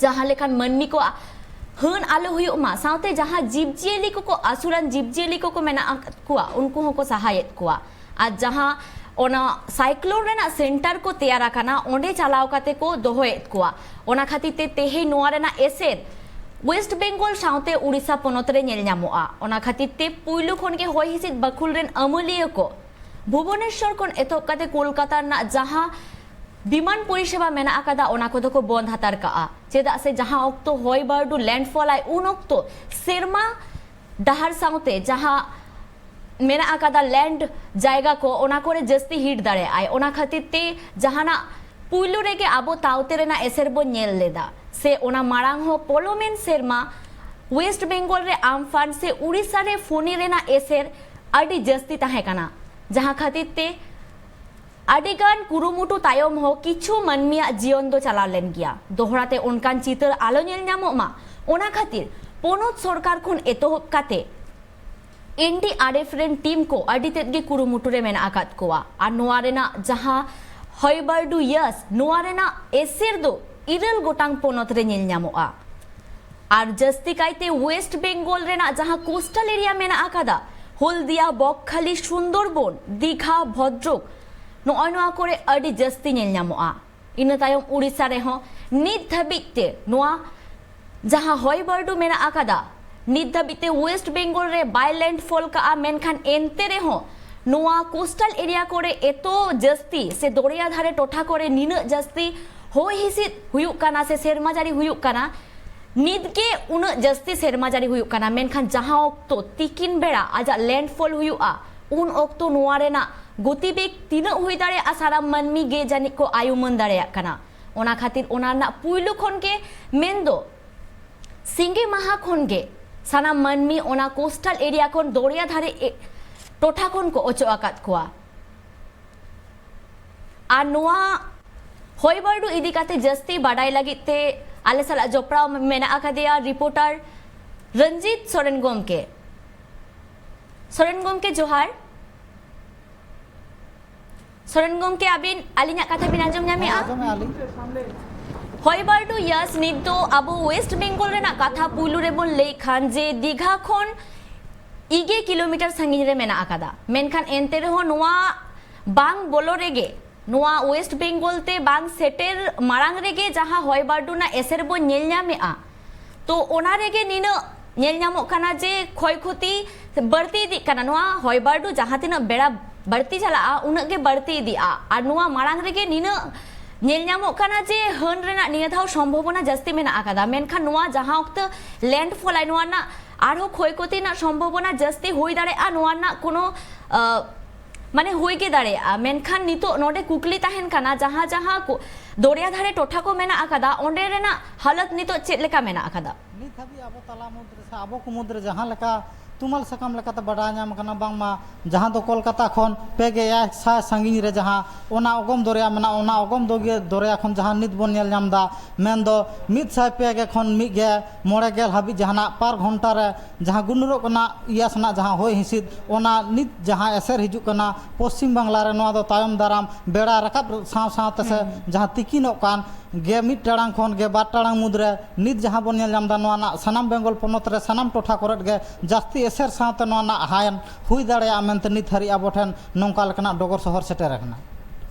ᱡᱟᱦᱟᱸ ᱞᱮᱠᱟᱱ ᱢᱟᱹᱱᱢᱤ ᱠᱚᱣᱟᱜ ᱦᱟᱹᱱ ᱟᱞᱚ ᱦᱩᱭᱩᱜ ᱢᱟ, ᱥᱟᱶᱛᱮ ᱡᱟᱦᱟᱸ ᱡᱤᱵᱽᱡᱤᱭᱟᱹᱞᱤ ᱠᱚᱠᱚ ᱟᱹᱥᱩᱞᱟᱱ ᱡᱤᱵᱽᱡᱤᱭᱟᱹᱞᱤ ᱠᱚᱠᱚ ᱢᱮᱱᱟᱜ ᱟᱠᱟᱫ ᱠᱚᱣᱟ, ᱩᱱᱠᱩ ᱦᱚᱸᱠᱚ ᱥᱟᱦᱟᱭᱮᱫ ᱠᱚᱣᱟ᱾ ᱟᱨ ᱡᱟᱦᱟᱸ ᱚᱱᱟ ᱥᱟᱭᱠᱞᱳᱱ ᱨᱮᱱᱟᱜ ᱥᱮᱱᱴᱟᱨ ᱠᱚ ᱛᱮᱭᱟᱨ ᱟᱠᱟᱱᱟ, ᱚᱸᱰᱮ ᱪᱟᱞᱟᱣ ᱠᱟᱛᱮ ᱠᱚ ᱫᱚᱦᱚᱭᱮᱫ ᱠᱚᱣᱟ᱾ ᱚᱱᱟ ᱠᱷᱟᱹᱛᱤᱨ ᱛᱮ ᱛᱮᱦᱮᱧ ᱱᱚᱣᱟ ᱨᱮᱱᱟᱜ ᱮᱥᱮᱨ ᱣᱮᱥᱴ ᱵᱮᱝᱜᱚᱞ ᱥᱟᱶᱛᱮ ᱩᱲᱤᱥᱥᱟ ᱯᱚᱱᱚᱛ ᱨᱮ ᱧᱮᱞ ᱧᱟᱢᱚᱜᱼᱟ᱾ ᱚᱱᱟ ᱠᱷᱟᱹᱛᱤᱨ ᱛᱮ ᱯᱩᱭᱞᱩ ᱠᱷᱚᱱ ᱜᱮ ᱦᱚᱭ ᱦᱤᱸᱥᱤᱫ ᱵᱟᱹᱠᱷᱩᱞ ᱨᱮᱱ ᱟᱹᱢᱟᱹᱞᱤᱭᱟᱹ ᱠᱚ ᱵᱷᱩᱵᱚᱱᱮᱥᱣᱚᱨ ᱠᱷᱚᱱ ᱮᱛᱚᱦᱚᱵ ᱠᱟᱛᱮ ᱠᱳᱞᱠᱟᱛᱟ ᱨᱮᱱᱟᱜ ᱡᱟᱦᱟᱸ ᱵᱤᱢᱟᱱ ᱯᱚᱨᱤᱥᱮᱵᱟ ᱢᱮᱱᱟᱜ ᱟᱠᱟᱫᱟ, ᱚᱱᱟ ᱠᱚᱫᱚ ᱠᱚ ᱵᱚᱱᱫ ᱦᱟᱛᱟᱲ ᱠᱟᱜᱼᱟ᱾ ᱪᱮᱫᱟᱜ ᱥᱮ ᱡᱟᱦᱟᱸ ᱚᱠᱛᱚ ᱦᱚᱭ ᱵᱟᱹᱨᱰᱩ ᱞᱮᱱᱰᱯᱷᱚᱞ ᱟᱭ, ᱩᱱ ᱚᱠᱛᱚ ᱥᱮᱨᱢᱟ ᱰᱟᱦᱟᱨ ᱥᱟᱶᱛᱮ ᱡᱟᱦᱟᱸ ᱢᱮᱱᱟᱜ ᱟᱠᱟᱫᱟ ᱞᱮᱱᱰ ᱡᱟᱭᱜᱟ ᱠᱚ, ᱚᱱᱟ ᱠᱚᱨᱮ ᱡᱟᱹᱥᱛᱤ ᱦᱤᱴ ᱫᱟᱲᱮᱭᱟᱜᱼᱟᱭ᱾ ᱚᱱᱟ ᱠᱷᱟᱹᱛᱤᱨ ᱛᱮ ᱡᱟᱦᱟᱱᱟᱜ ᱯᱩᱭᱞᱩ ᱨᱮᱜᱮ ᱟᱵᱚ ᱛᱟᱣᱛᱮ ᱨᱮᱱᱟᱜ ᱮᱥᱮᱨ ᱵᱚᱱ ᱧᱮᱞ ᱞᱮᱫᱟ, ᱥᱮ ᱚᱱᱟ ᱢᱟᱲᱟᱝ ᱦᱚᱸ ᱯᱚᱞᱚᱢᱮᱱ ᱥᱮᱨᱢᱟ ᱣᱮᱥᱴ ᱵᱮᱝᱜᱚᱞ ᱨᱮ ᱟᱢᱯᱷᱟᱱ ᱥᱮ ᱩᱲᱤᱥᱥᱟ ᱨᱮ ᱯᱷᱚᱱᱤ ᱨᱮᱱᱟᱜ ᱮᱥᱮᱨ ᱟᱹᱰᱤ ᱡᱟᱹᱥᱛᱤ ᱛᱟᱦᱮᱸ ᱠᱟᱱᱟ, ᱡᱟᱦᱟᱸ ᱠᱷᱟᱹᱛᱤᱨ ᱛᱮ ᱟᱹᱰᱤᱜᱟᱱ ᱠᱩᱨᱩᱢᱩᱴᱩ ᱛᱟᱭᱚᱢ ᱦᱚᱸ ᱠᱤᱪᱷᱩ ᱢᱟᱹᱱᱢᱤᱭᱟᱜ ᱡᱤᱭᱚᱱ ᱫᱚ ᱪᱟᱞᱟᱣ ᱞᱮᱱ ᱜᱮᱭᱟ᱾ ᱫᱚᱦᱲᱟ ᱛᱮ ᱚᱱᱠᱟᱱ ᱪᱤᱛᱟᱹᱨ ᱟᱞᱚ ᱧᱮᱞ ᱧᱟᱢᱚᱜ ᱢᱟ, ᱚᱱᱟ ᱠᱷᱟᱹᱛᱤᱨ ᱯᱚᱱᱚᱛ ᱥᱚᱨᱠᱟᱨ ᱠᱷᱚᱱ ᱮᱛᱚᱦᱚᱵ ᱠᱟᱛᱮ ᱮᱱ ᱰᱤ ᱟᱨ ᱮᱯᱷ ᱨᱮᱱ ᱴᱤᱢ ᱠᱚ ᱟᱹᱰᱤ ᱛᱮᱫ ᱜᱮ ᱠᱩᱨᱩᱢᱩᱴᱩ ᱨᱮ ᱢᱮᱱᱟᱜ ᱟᱠᱟᱫ ᱠᱚᱣᱟ᱾ ᱟᱨ ᱱᱚᱣᱟ ᱨᱮᱱᱟᱜ ᱡᱟᱦᱟᱸ ᱦᱚᱭ ᱵᱟᱹᱨᱰᱩ ᱭᱟᱥ, ᱱᱚᱣᱟ ᱨᱮᱱᱟᱜ ᱮᱥᱮᱨ ᱫᱚ ᱤᱨᱟᱹᱞ ᱜᱚᱴᱟᱝ ᱯᱚᱱᱚᱛ ᱨᱮ ᱧᱮᱞ ᱧᱟᱢᱚᱜᱼᱟ᱾ ᱟᱨ ᱡᱟᱹᱥᱛᱤ ᱠᱟᱭᱛᱮ ᱳᱭᱮᱥᱴ ᱵᱮᱝᱜᱚᱞ ᱨᱮᱱᱟᱜ ᱡᱟᱦᱟᱸ ᱠᱳᱥᱴᱟᱞ ᱮᱨᱤᱭᱟ ᱢᱮᱱᱟᱜ ᱟᱠᱟᱫᱟ, ᱦᱚᱞᱫᱤᱭᱟ, ᱵᱚᱠᱠᱷᱟᱞᱤ, ᱥᱩᱱᱫᱚᱨᱵᱚᱱ, ᱫᱤᱜᱷᱟ, ᱵᱷᱚᱫᱨᱚᱠ, ᱱᱚᱜᱼᱚᱭ ᱱᱚᱣᱟ ᱠᱚᱨᱮ ᱟᱹᱰᱤ ᱡᱟᱹᱥᱛᱤ ᱧᱮᱞ ᱧᱟᱢᱚᱜᱼᱟ᱾ ᱤᱱᱟᱹ ᱛᱟᱭᱚᱢ ᱩᱲᱤᱥᱥᱟ ᱨᱮᱦᱚᱸ ᱱᱤᱛ ᱫᱷᱟᱹᱵᱤᱡ ᱛᱮ ᱱᱚᱣᱟ ᱡᱟᱦᱟᱸ ᱦᱚᱭ ᱵᱟᱹᱨᱰᱩ ᱢᱮᱱᱟᱜ ᱟᱠᱟᱫᱟ, ᱱᱤᱛ ᱫᱷᱟᱹᱵᱤᱡ ᱛᱮ ᱳᱭᱮᱥᱴ ᱵᱮᱝᱜᱚᱞ ᱨᱮ ᱵᱟᱭ ᱞᱮᱱᱰᱯᱷᱚᱞ ᱠᱟᱜᱼᱟ, ᱢᱮᱱᱠᱷᱟᱱ ᱮᱱᱛᱮ ᱨᱮᱦᱚᱸ ᱱᱚᱣᱟ ᱠᱳᱥᱴᱟᱞ ᱮᱨᱤᱭᱟ ᱠᱚᱨᱮ ᱮᱛᱚ ᱡᱟᱹᱥᱛᱤ ᱥᱮ ᱫᱚᱨᱭᱟ ᱫᱷᱟᱨᱮ ᱴᱚᱴᱷᱟ ᱠᱚᱨᱮ ᱱᱤᱱᱟᱹᱜ ᱡᱟᱹᱥᱛᱤ ᱦᱚᱭ ᱦᱤᱸᱥᱤᱫ ᱦᱩᱭᱩᱜ ᱠᱟᱱᱟ ᱥᱮ ᱥᱮᱨᱢᱟ ᱡᱟᱹᱲᱤ ᱦᱩᱭᱩᱜ ᱠᱟᱱᱟ, ᱱᱤᱛ ᱜᱮ ᱩᱱᱟᱹᱜ ᱡᱟᱹᱥᱛᱤ ᱥᱮᱨᱢᱟ ᱡᱟᱹᱲᱤ ᱦᱩᱭᱩᱜ ᱠᱟᱱᱟ, ᱢᱮᱱᱠᱷᱟᱱ ᱡᱟᱦᱟᱸ ᱚᱠᱛᱚ ᱛᱤᱠᱤᱱ ᱵᱮᱲᱟ ᱟᱡᱟᱜ ᱞᱮᱱᱰᱯᱷᱚᱞ ᱦᱩᱭᱩᱜᱼᱟ, ᱩᱱ ᱚᱠᱛᱚ ᱱᱚᱣᱟ ᱨᱮᱱᱟᱜ ᱜᱚᱛᱤᱵᱮᱜᱽ ᱛᱤᱱᱟᱹᱜ ᱦᱩᱭ ᱫᱟᱲᱮᱭᱟᱜᱼᱟ, ᱥᱟᱱᱟᱢ ᱢᱟᱹᱱᱢᱤ ᱜᱮ ᱡᱟᱹᱱᱤᱡ ᱠᱚ ᱟᱭᱩᱢᱟᱹᱱ ᱫᱟᱲᱮᱭᱟᱜ ᱠᱟᱱᱟ᱾ ᱚᱱᱟ ᱠᱷᱟᱹᱛᱤᱨ ᱚᱱᱟ ᱨᱮᱱᱟᱜ ᱯᱩᱭᱞᱩ ᱠᱷᱚᱱ ᱜᱮ, ᱢᱮᱱᱫᱚ ᱥᱤᱸᱜᱮ ᱢᱟᱦᱟ ᱠᱷᱚᱱ ᱜᱮ ᱥᱟᱱᱟᱢ ᱢᱟᱹᱱᱢᱤ ᱚᱱᱟ ᱠᱳᱥᱴᱟᱞ ᱮᱨᱤᱭᱟ ᱠᱷᱚᱱ ᱫᱚᱨᱭᱟ ᱫᱷᱟᱨᱮ ᱮ-, ᱴᱚᱴᱷᱟ ᱠᱷᱚᱱ ᱠᱚ ᱚᱪᱚᱜ ᱟᱠᱟᱫ ᱠᱚᱣᱟ᱾ ᱟᱨ ᱱᱚᱣᱟ ᱦᱚᱭ ᱵᱟᱹᱨᱰᱩ ᱤᱫᱤ ᱠᱟᱛᱮ ᱡᱟᱹᱥᱛᱤ ᱵᱟᱰᱟᱭ ᱞᱟᱹᱜᱤᱫ ᱛᱮ ᱟᱞᱮ ᱥᱟᱞᱟᱜ ᱡᱚᱯᱲᱟᱣ ᱢᱮᱱᱟᱜ ᱟᱠᱟᱫᱮᱭᱟ ᱨᱤᱯᱳᱨᱴᱟᱨ ᱨᱚᱧᱡᱤᱛ ᱥᱚᱨᱮᱱ ᱜᱚᱢᱠᱮ᱾ ᱥᱚᱨᱮᱱ ᱜᱚᱢᱠᱮ, ᱡᱚᱦᱟᱨ᱾ ᱥᱚᱨᱮᱱ ᱜᱚᱢᱠᱮ, ᱟᱹᱵᱤᱱ ᱟᱹᱞᱤᱧᱟᱜ ᱠᱟᱛᱷᱟ ᱵᱤᱱ ᱟᱸᱡᱚᱢ ᱧᱟᱢᱮᱜᱼᱟ? ᱟᱸᱡᱚᱢᱮᱜᱼᱟ ᱞᱤᱧ᱾ ᱦᱚᱭ ᱵᱟᱹᱨᱰᱩ ᱭᱟᱥ ᱱᱤᱛ ᱫᱚ ᱟᱵᱚ ᱳᱭᱮᱥᱴ ᱵᱮᱝᱜᱚᱞ ᱨᱮᱱᱟᱜ ᱠᱟᱛᱷᱟ ᱯᱩᱭᱞᱩ ᱨᱮᱵᱚᱱ ᱞᱟᱹᱭ ᱠᱷᱟᱱ ᱡᱮ ᱫᱤᱜᱷᱟ ᱠᱷᱚᱱ ᱤᱜᱮ ᱠᱤᱞᱳᱢᱤᱴᱟᱨ ᱥᱟᱺᱜᱤᱧ ᱨᱮ ᱢᱮᱱᱟᱜ ᱟᱠᱟᱫᱟ, ᱢᱮᱱᱠᱷᱟᱱ ᱮᱱᱛᱮ ᱨᱮᱦᱚᱸ ᱱᱚᱣᱟ ᱵᱟᱝ ᱵᱚᱞᱚ ᱨᱮᱜᱮ, ᱱᱚᱣᱟ ᱳᱭᱮᱥᱴ ᱵᱮᱝᱜᱚᱞ ᱛᱮ ᱵᱟᱝ ᱥᱮᱴᱮᱨ ᱢᱟᱲᱟᱝ ᱨᱮᱜᱮ ᱡᱟᱦᱟᱸ ᱦᱚᱭ ᱵᱟᱹᱨᱰᱩ ᱨᱮᱱᱟᱜ ᱮᱥᱮᱨ ᱵᱚᱱ ᱧᱮᱞ ᱧᱟᱢᱮᱜᱼᱟ, ᱛᱚ ᱚᱱᱟ ᱨᱮᱜᱮ ᱱᱤᱱᱟᱹᱜ ᱧᱮᱞ ᱧᱟᱢᱚᱜ ᱠᱟᱱᱟ ᱡᱮ ᱠᱷᱚᱭ ᱠᱷᱚᱛᱤ ᱵᱟᱹᱲᱛᱤ ᱤᱫᱤᱜ ᱠᱟᱱᱟ᱾ ᱱᱚᱣᱟ ᱦᱚᱭ ᱵᱟᱹᱨᱰᱩ ᱡᱟᱦᱟᱸ ᱛᱤᱱᱟᱹᱜ ᱵᱮᱲᱟ ᱵᱟᱹᱲᱛᱤ ᱪᱟᱞᱟᱜᱼᱟ, ᱩᱱᱟᱹᱜ ᱜᱮ ᱵᱟᱹᱲᱛᱤ ᱤᱫᱤᱜᱼᱟ᱾ ᱟᱨ ᱱᱚᱣᱟ ᱢᱟᱲᱟᱝ ᱨᱮᱜᱮ ᱱᱤᱱᱟᱹᱜ ᱧᱮᱞ ᱧᱟᱢᱚᱜ ᱠᱟᱱᱟ ᱡᱮ ᱦᱟᱹᱱ ᱨᱮᱱᱟᱜ ᱱᱤᱭᱟᱹ ᱫᱷᱟᱣ ᱥᱚᱢᱵᱷᱚᱵᱚᱱᱟ ᱡᱟᱹᱥᱛᱤ ᱢᱮᱱᱟᱜ ᱟᱠᱟᱫᱟ, ᱢᱮᱱᱠᱷᱟᱱ ᱱᱚᱣᱟ ᱡᱟᱦᱟᱸ ᱚᱠᱛᱚ ᱞᱮᱱᱰᱯᱷᱚᱞᱟᱭ, ᱱᱚᱣᱟ ᱨᱮᱱᱟᱜ ᱟᱨᱦᱚᱸ ᱠᱷᱚᱭ ᱠᱷᱚᱛᱤ ᱨᱮᱱᱟᱜ ᱥᱚᱢᱵᱷᱚᱵᱚᱱᱟ ᱡᱟᱹᱥᱛᱤ ᱦᱩᱭ ᱫᱟᱲᱮᱭᱟᱜᱼᱟ, ᱱᱚᱣᱟ ᱨᱮᱱᱟᱜ ᱠᱳᱱᱳ, ᱟᱸ, ᱢᱟᱱᱮ ᱦᱩᱭ ᱜᱮ ᱫᱟᱲᱮᱭᱟᱜᱼᱟ᱾ ᱢᱮᱱᱠᱷᱟᱱ ᱱᱤᱛᱚᱜ ᱱᱚᱰᱮ ᱠᱩᱠᱞᱤ ᱛᱟᱦᱮᱱ ᱠᱟᱱᱟ, ᱡᱟᱦᱟᱸ ᱡᱟᱦᱟᱸ ᱠᱚ-, ᱫᱚᱨᱭᱟ ᱫᱷᱟᱨᱮ ᱴᱚᱴᱷᱟ ᱠᱚ ᱢᱮᱱᱟᱜ ᱟᱠᱟᱫᱟ, ᱚᱸᱰᱮ ᱨᱮᱱᱟᱜ ᱦᱟᱞᱚᱛ ᱱᱤᱛᱚᱜ ᱪᱮᱫ ᱞᱮᱠᱟ ᱢᱮᱱᱟᱜ ᱟᱠᱟᱫᱟ? ᱱᱤᱛ ᱦᱟᱹᱵᱤᱡ ᱟᱵᱚ ᱛᱟᱞᱟ ᱢᱩᱫᱽᱨᱮ ᱥᱮ ᱟᱵᱚ ᱠᱚ ᱢᱩᱫᱽᱨᱮ ᱡᱟᱦᱟᱸ ᱞᱮᱠᱟ ᱛᱩᱢᱟᱹᱞ ᱥᱟᱠᱟᱢ ᱞᱮᱠᱟᱛᱮ ᱵᱟᱰᱟᱭ ᱧᱟᱢ ᱠᱟᱱᱟ, ᱵᱟᱝᱢᱟ ᱡᱟᱦᱟᱸ ᱫᱚ ᱠᱳᱞᱠᱟᱛᱟ ᱠᱷᱚᱱ ᱯᱮ ᱜᱮᱞ ᱮᱭᱟᱭ ᱥᱟᱭ ᱥᱟᱺᱜᱤᱧ ᱨᱮ ᱡᱟᱦᱟᱸ ᱚᱱᱟ ᱚᱜᱚᱢ ᱫᱚᱨᱭᱟ ᱢᱮᱱᱟᱜᱼᱟ, ᱚᱱᱟ ᱚᱜᱚᱢ ᱫᱚᱨᱭᱟ ᱠᱷᱚᱱ ᱡᱟᱦᱟᱸ ᱱᱤᱛ ᱵᱚᱱ ᱧᱮᱞ ᱧᱟᱢ ᱮᱫᱟ, ᱢᱮᱱᱫᱚ ᱢᱤᱫ ᱥᱟᱭ ᱯᱮ ᱜᱮ ᱠᱷᱚᱱ ᱢᱤᱫ ᱜᱮ ᱢᱚᱬᱮ ᱜᱮᱞ ᱦᱟᱹᱵᱤᱡ ᱡᱟᱦᱟᱱᱟᱜ ᱯᱟᱨ ᱜᱷᱚᱱᱴᱟ ᱨᱮ ᱡᱟᱦᱟᱸ ᱜᱩᱱᱩᱨᱚᱜ ᱠᱟᱱᱟ ᱤᱭᱟᱥ ᱨᱮᱱᱟᱜ ᱡᱟᱦᱟᱸ ᱦᱚᱭ ᱦᱤᱸᱥᱤᱫ, ᱚᱱᱟ ᱱᱤᱛ ᱡᱟᱦᱟᱸ ᱮᱥᱮᱨ ᱦᱤᱡᱩᱜ ᱠᱟᱱᱟ ᱯᱚᱥᱪᱤᱢ ᱵᱟᱝᱞᱟ ᱨᱮ, ᱱᱚᱣᱟ ᱫᱚ ᱛᱟᱭᱚᱢ ᱫᱟᱨᱟᱢ ᱵᱮᱲᱟ ᱨᱟᱠᱟᱵ ᱥᱟᱶ ᱥᱟᱶᱛᱮ ᱥᱮ ᱦᱩᱸ᱾ ᱡᱟᱦᱟᱸ ᱛᱤᱠᱤᱱᱚᱜ ᱠᱟᱱ, ᱜᱮ ᱢᱤᱫ ᱴᱟᱲᱟᱝ ᱠᱷᱚᱱ ᱜᱮ ᱵᱟᱨ ᱴᱟᱲᱟᱝ ᱢᱩᱫᱽᱨᱮ ᱱᱤᱛ ᱡᱟᱦᱟᱸ ᱵᱚᱱ ᱧᱮᱞ ᱧᱟᱢ ᱮᱫᱟ, ᱱᱚᱣᱟ ᱨᱮᱱᱟᱜ ᱥᱟᱱᱟᱢ ᱵᱮᱝᱜᱚᱞ ᱯᱚᱱᱚᱛ ᱨᱮ ᱥᱟᱱᱟᱢ ᱴᱚᱴᱷᱟ ᱠᱚᱨᱮᱫ ᱜᱮ ᱡᱟᱹᱥᱛᱤ ᱮᱥᱮᱨ ᱥᱟᱶᱛᱮ ᱱᱚᱣᱟ ᱨᱮᱱᱟᱜ ᱦᱟᱭᱮᱱ ᱦᱩᱭ ᱫᱟᱲᱮᱭᱟᱜᱼᱟ ᱢᱮᱱᱛᱮ ᱱᱤᱛ ᱦᱟᱹᱨᱤᱡ ᱟᱵᱚ ᱴᱷᱮᱱ ᱱᱚᱝᱠᱟ ᱞᱮᱠᱟᱱᱟᱜ ᱰᱚᱜᱚᱨ ᱥᱚᱦᱚᱨ ᱥᱮᱴᱮᱨ ᱟᱠᱟᱱᱟ᱾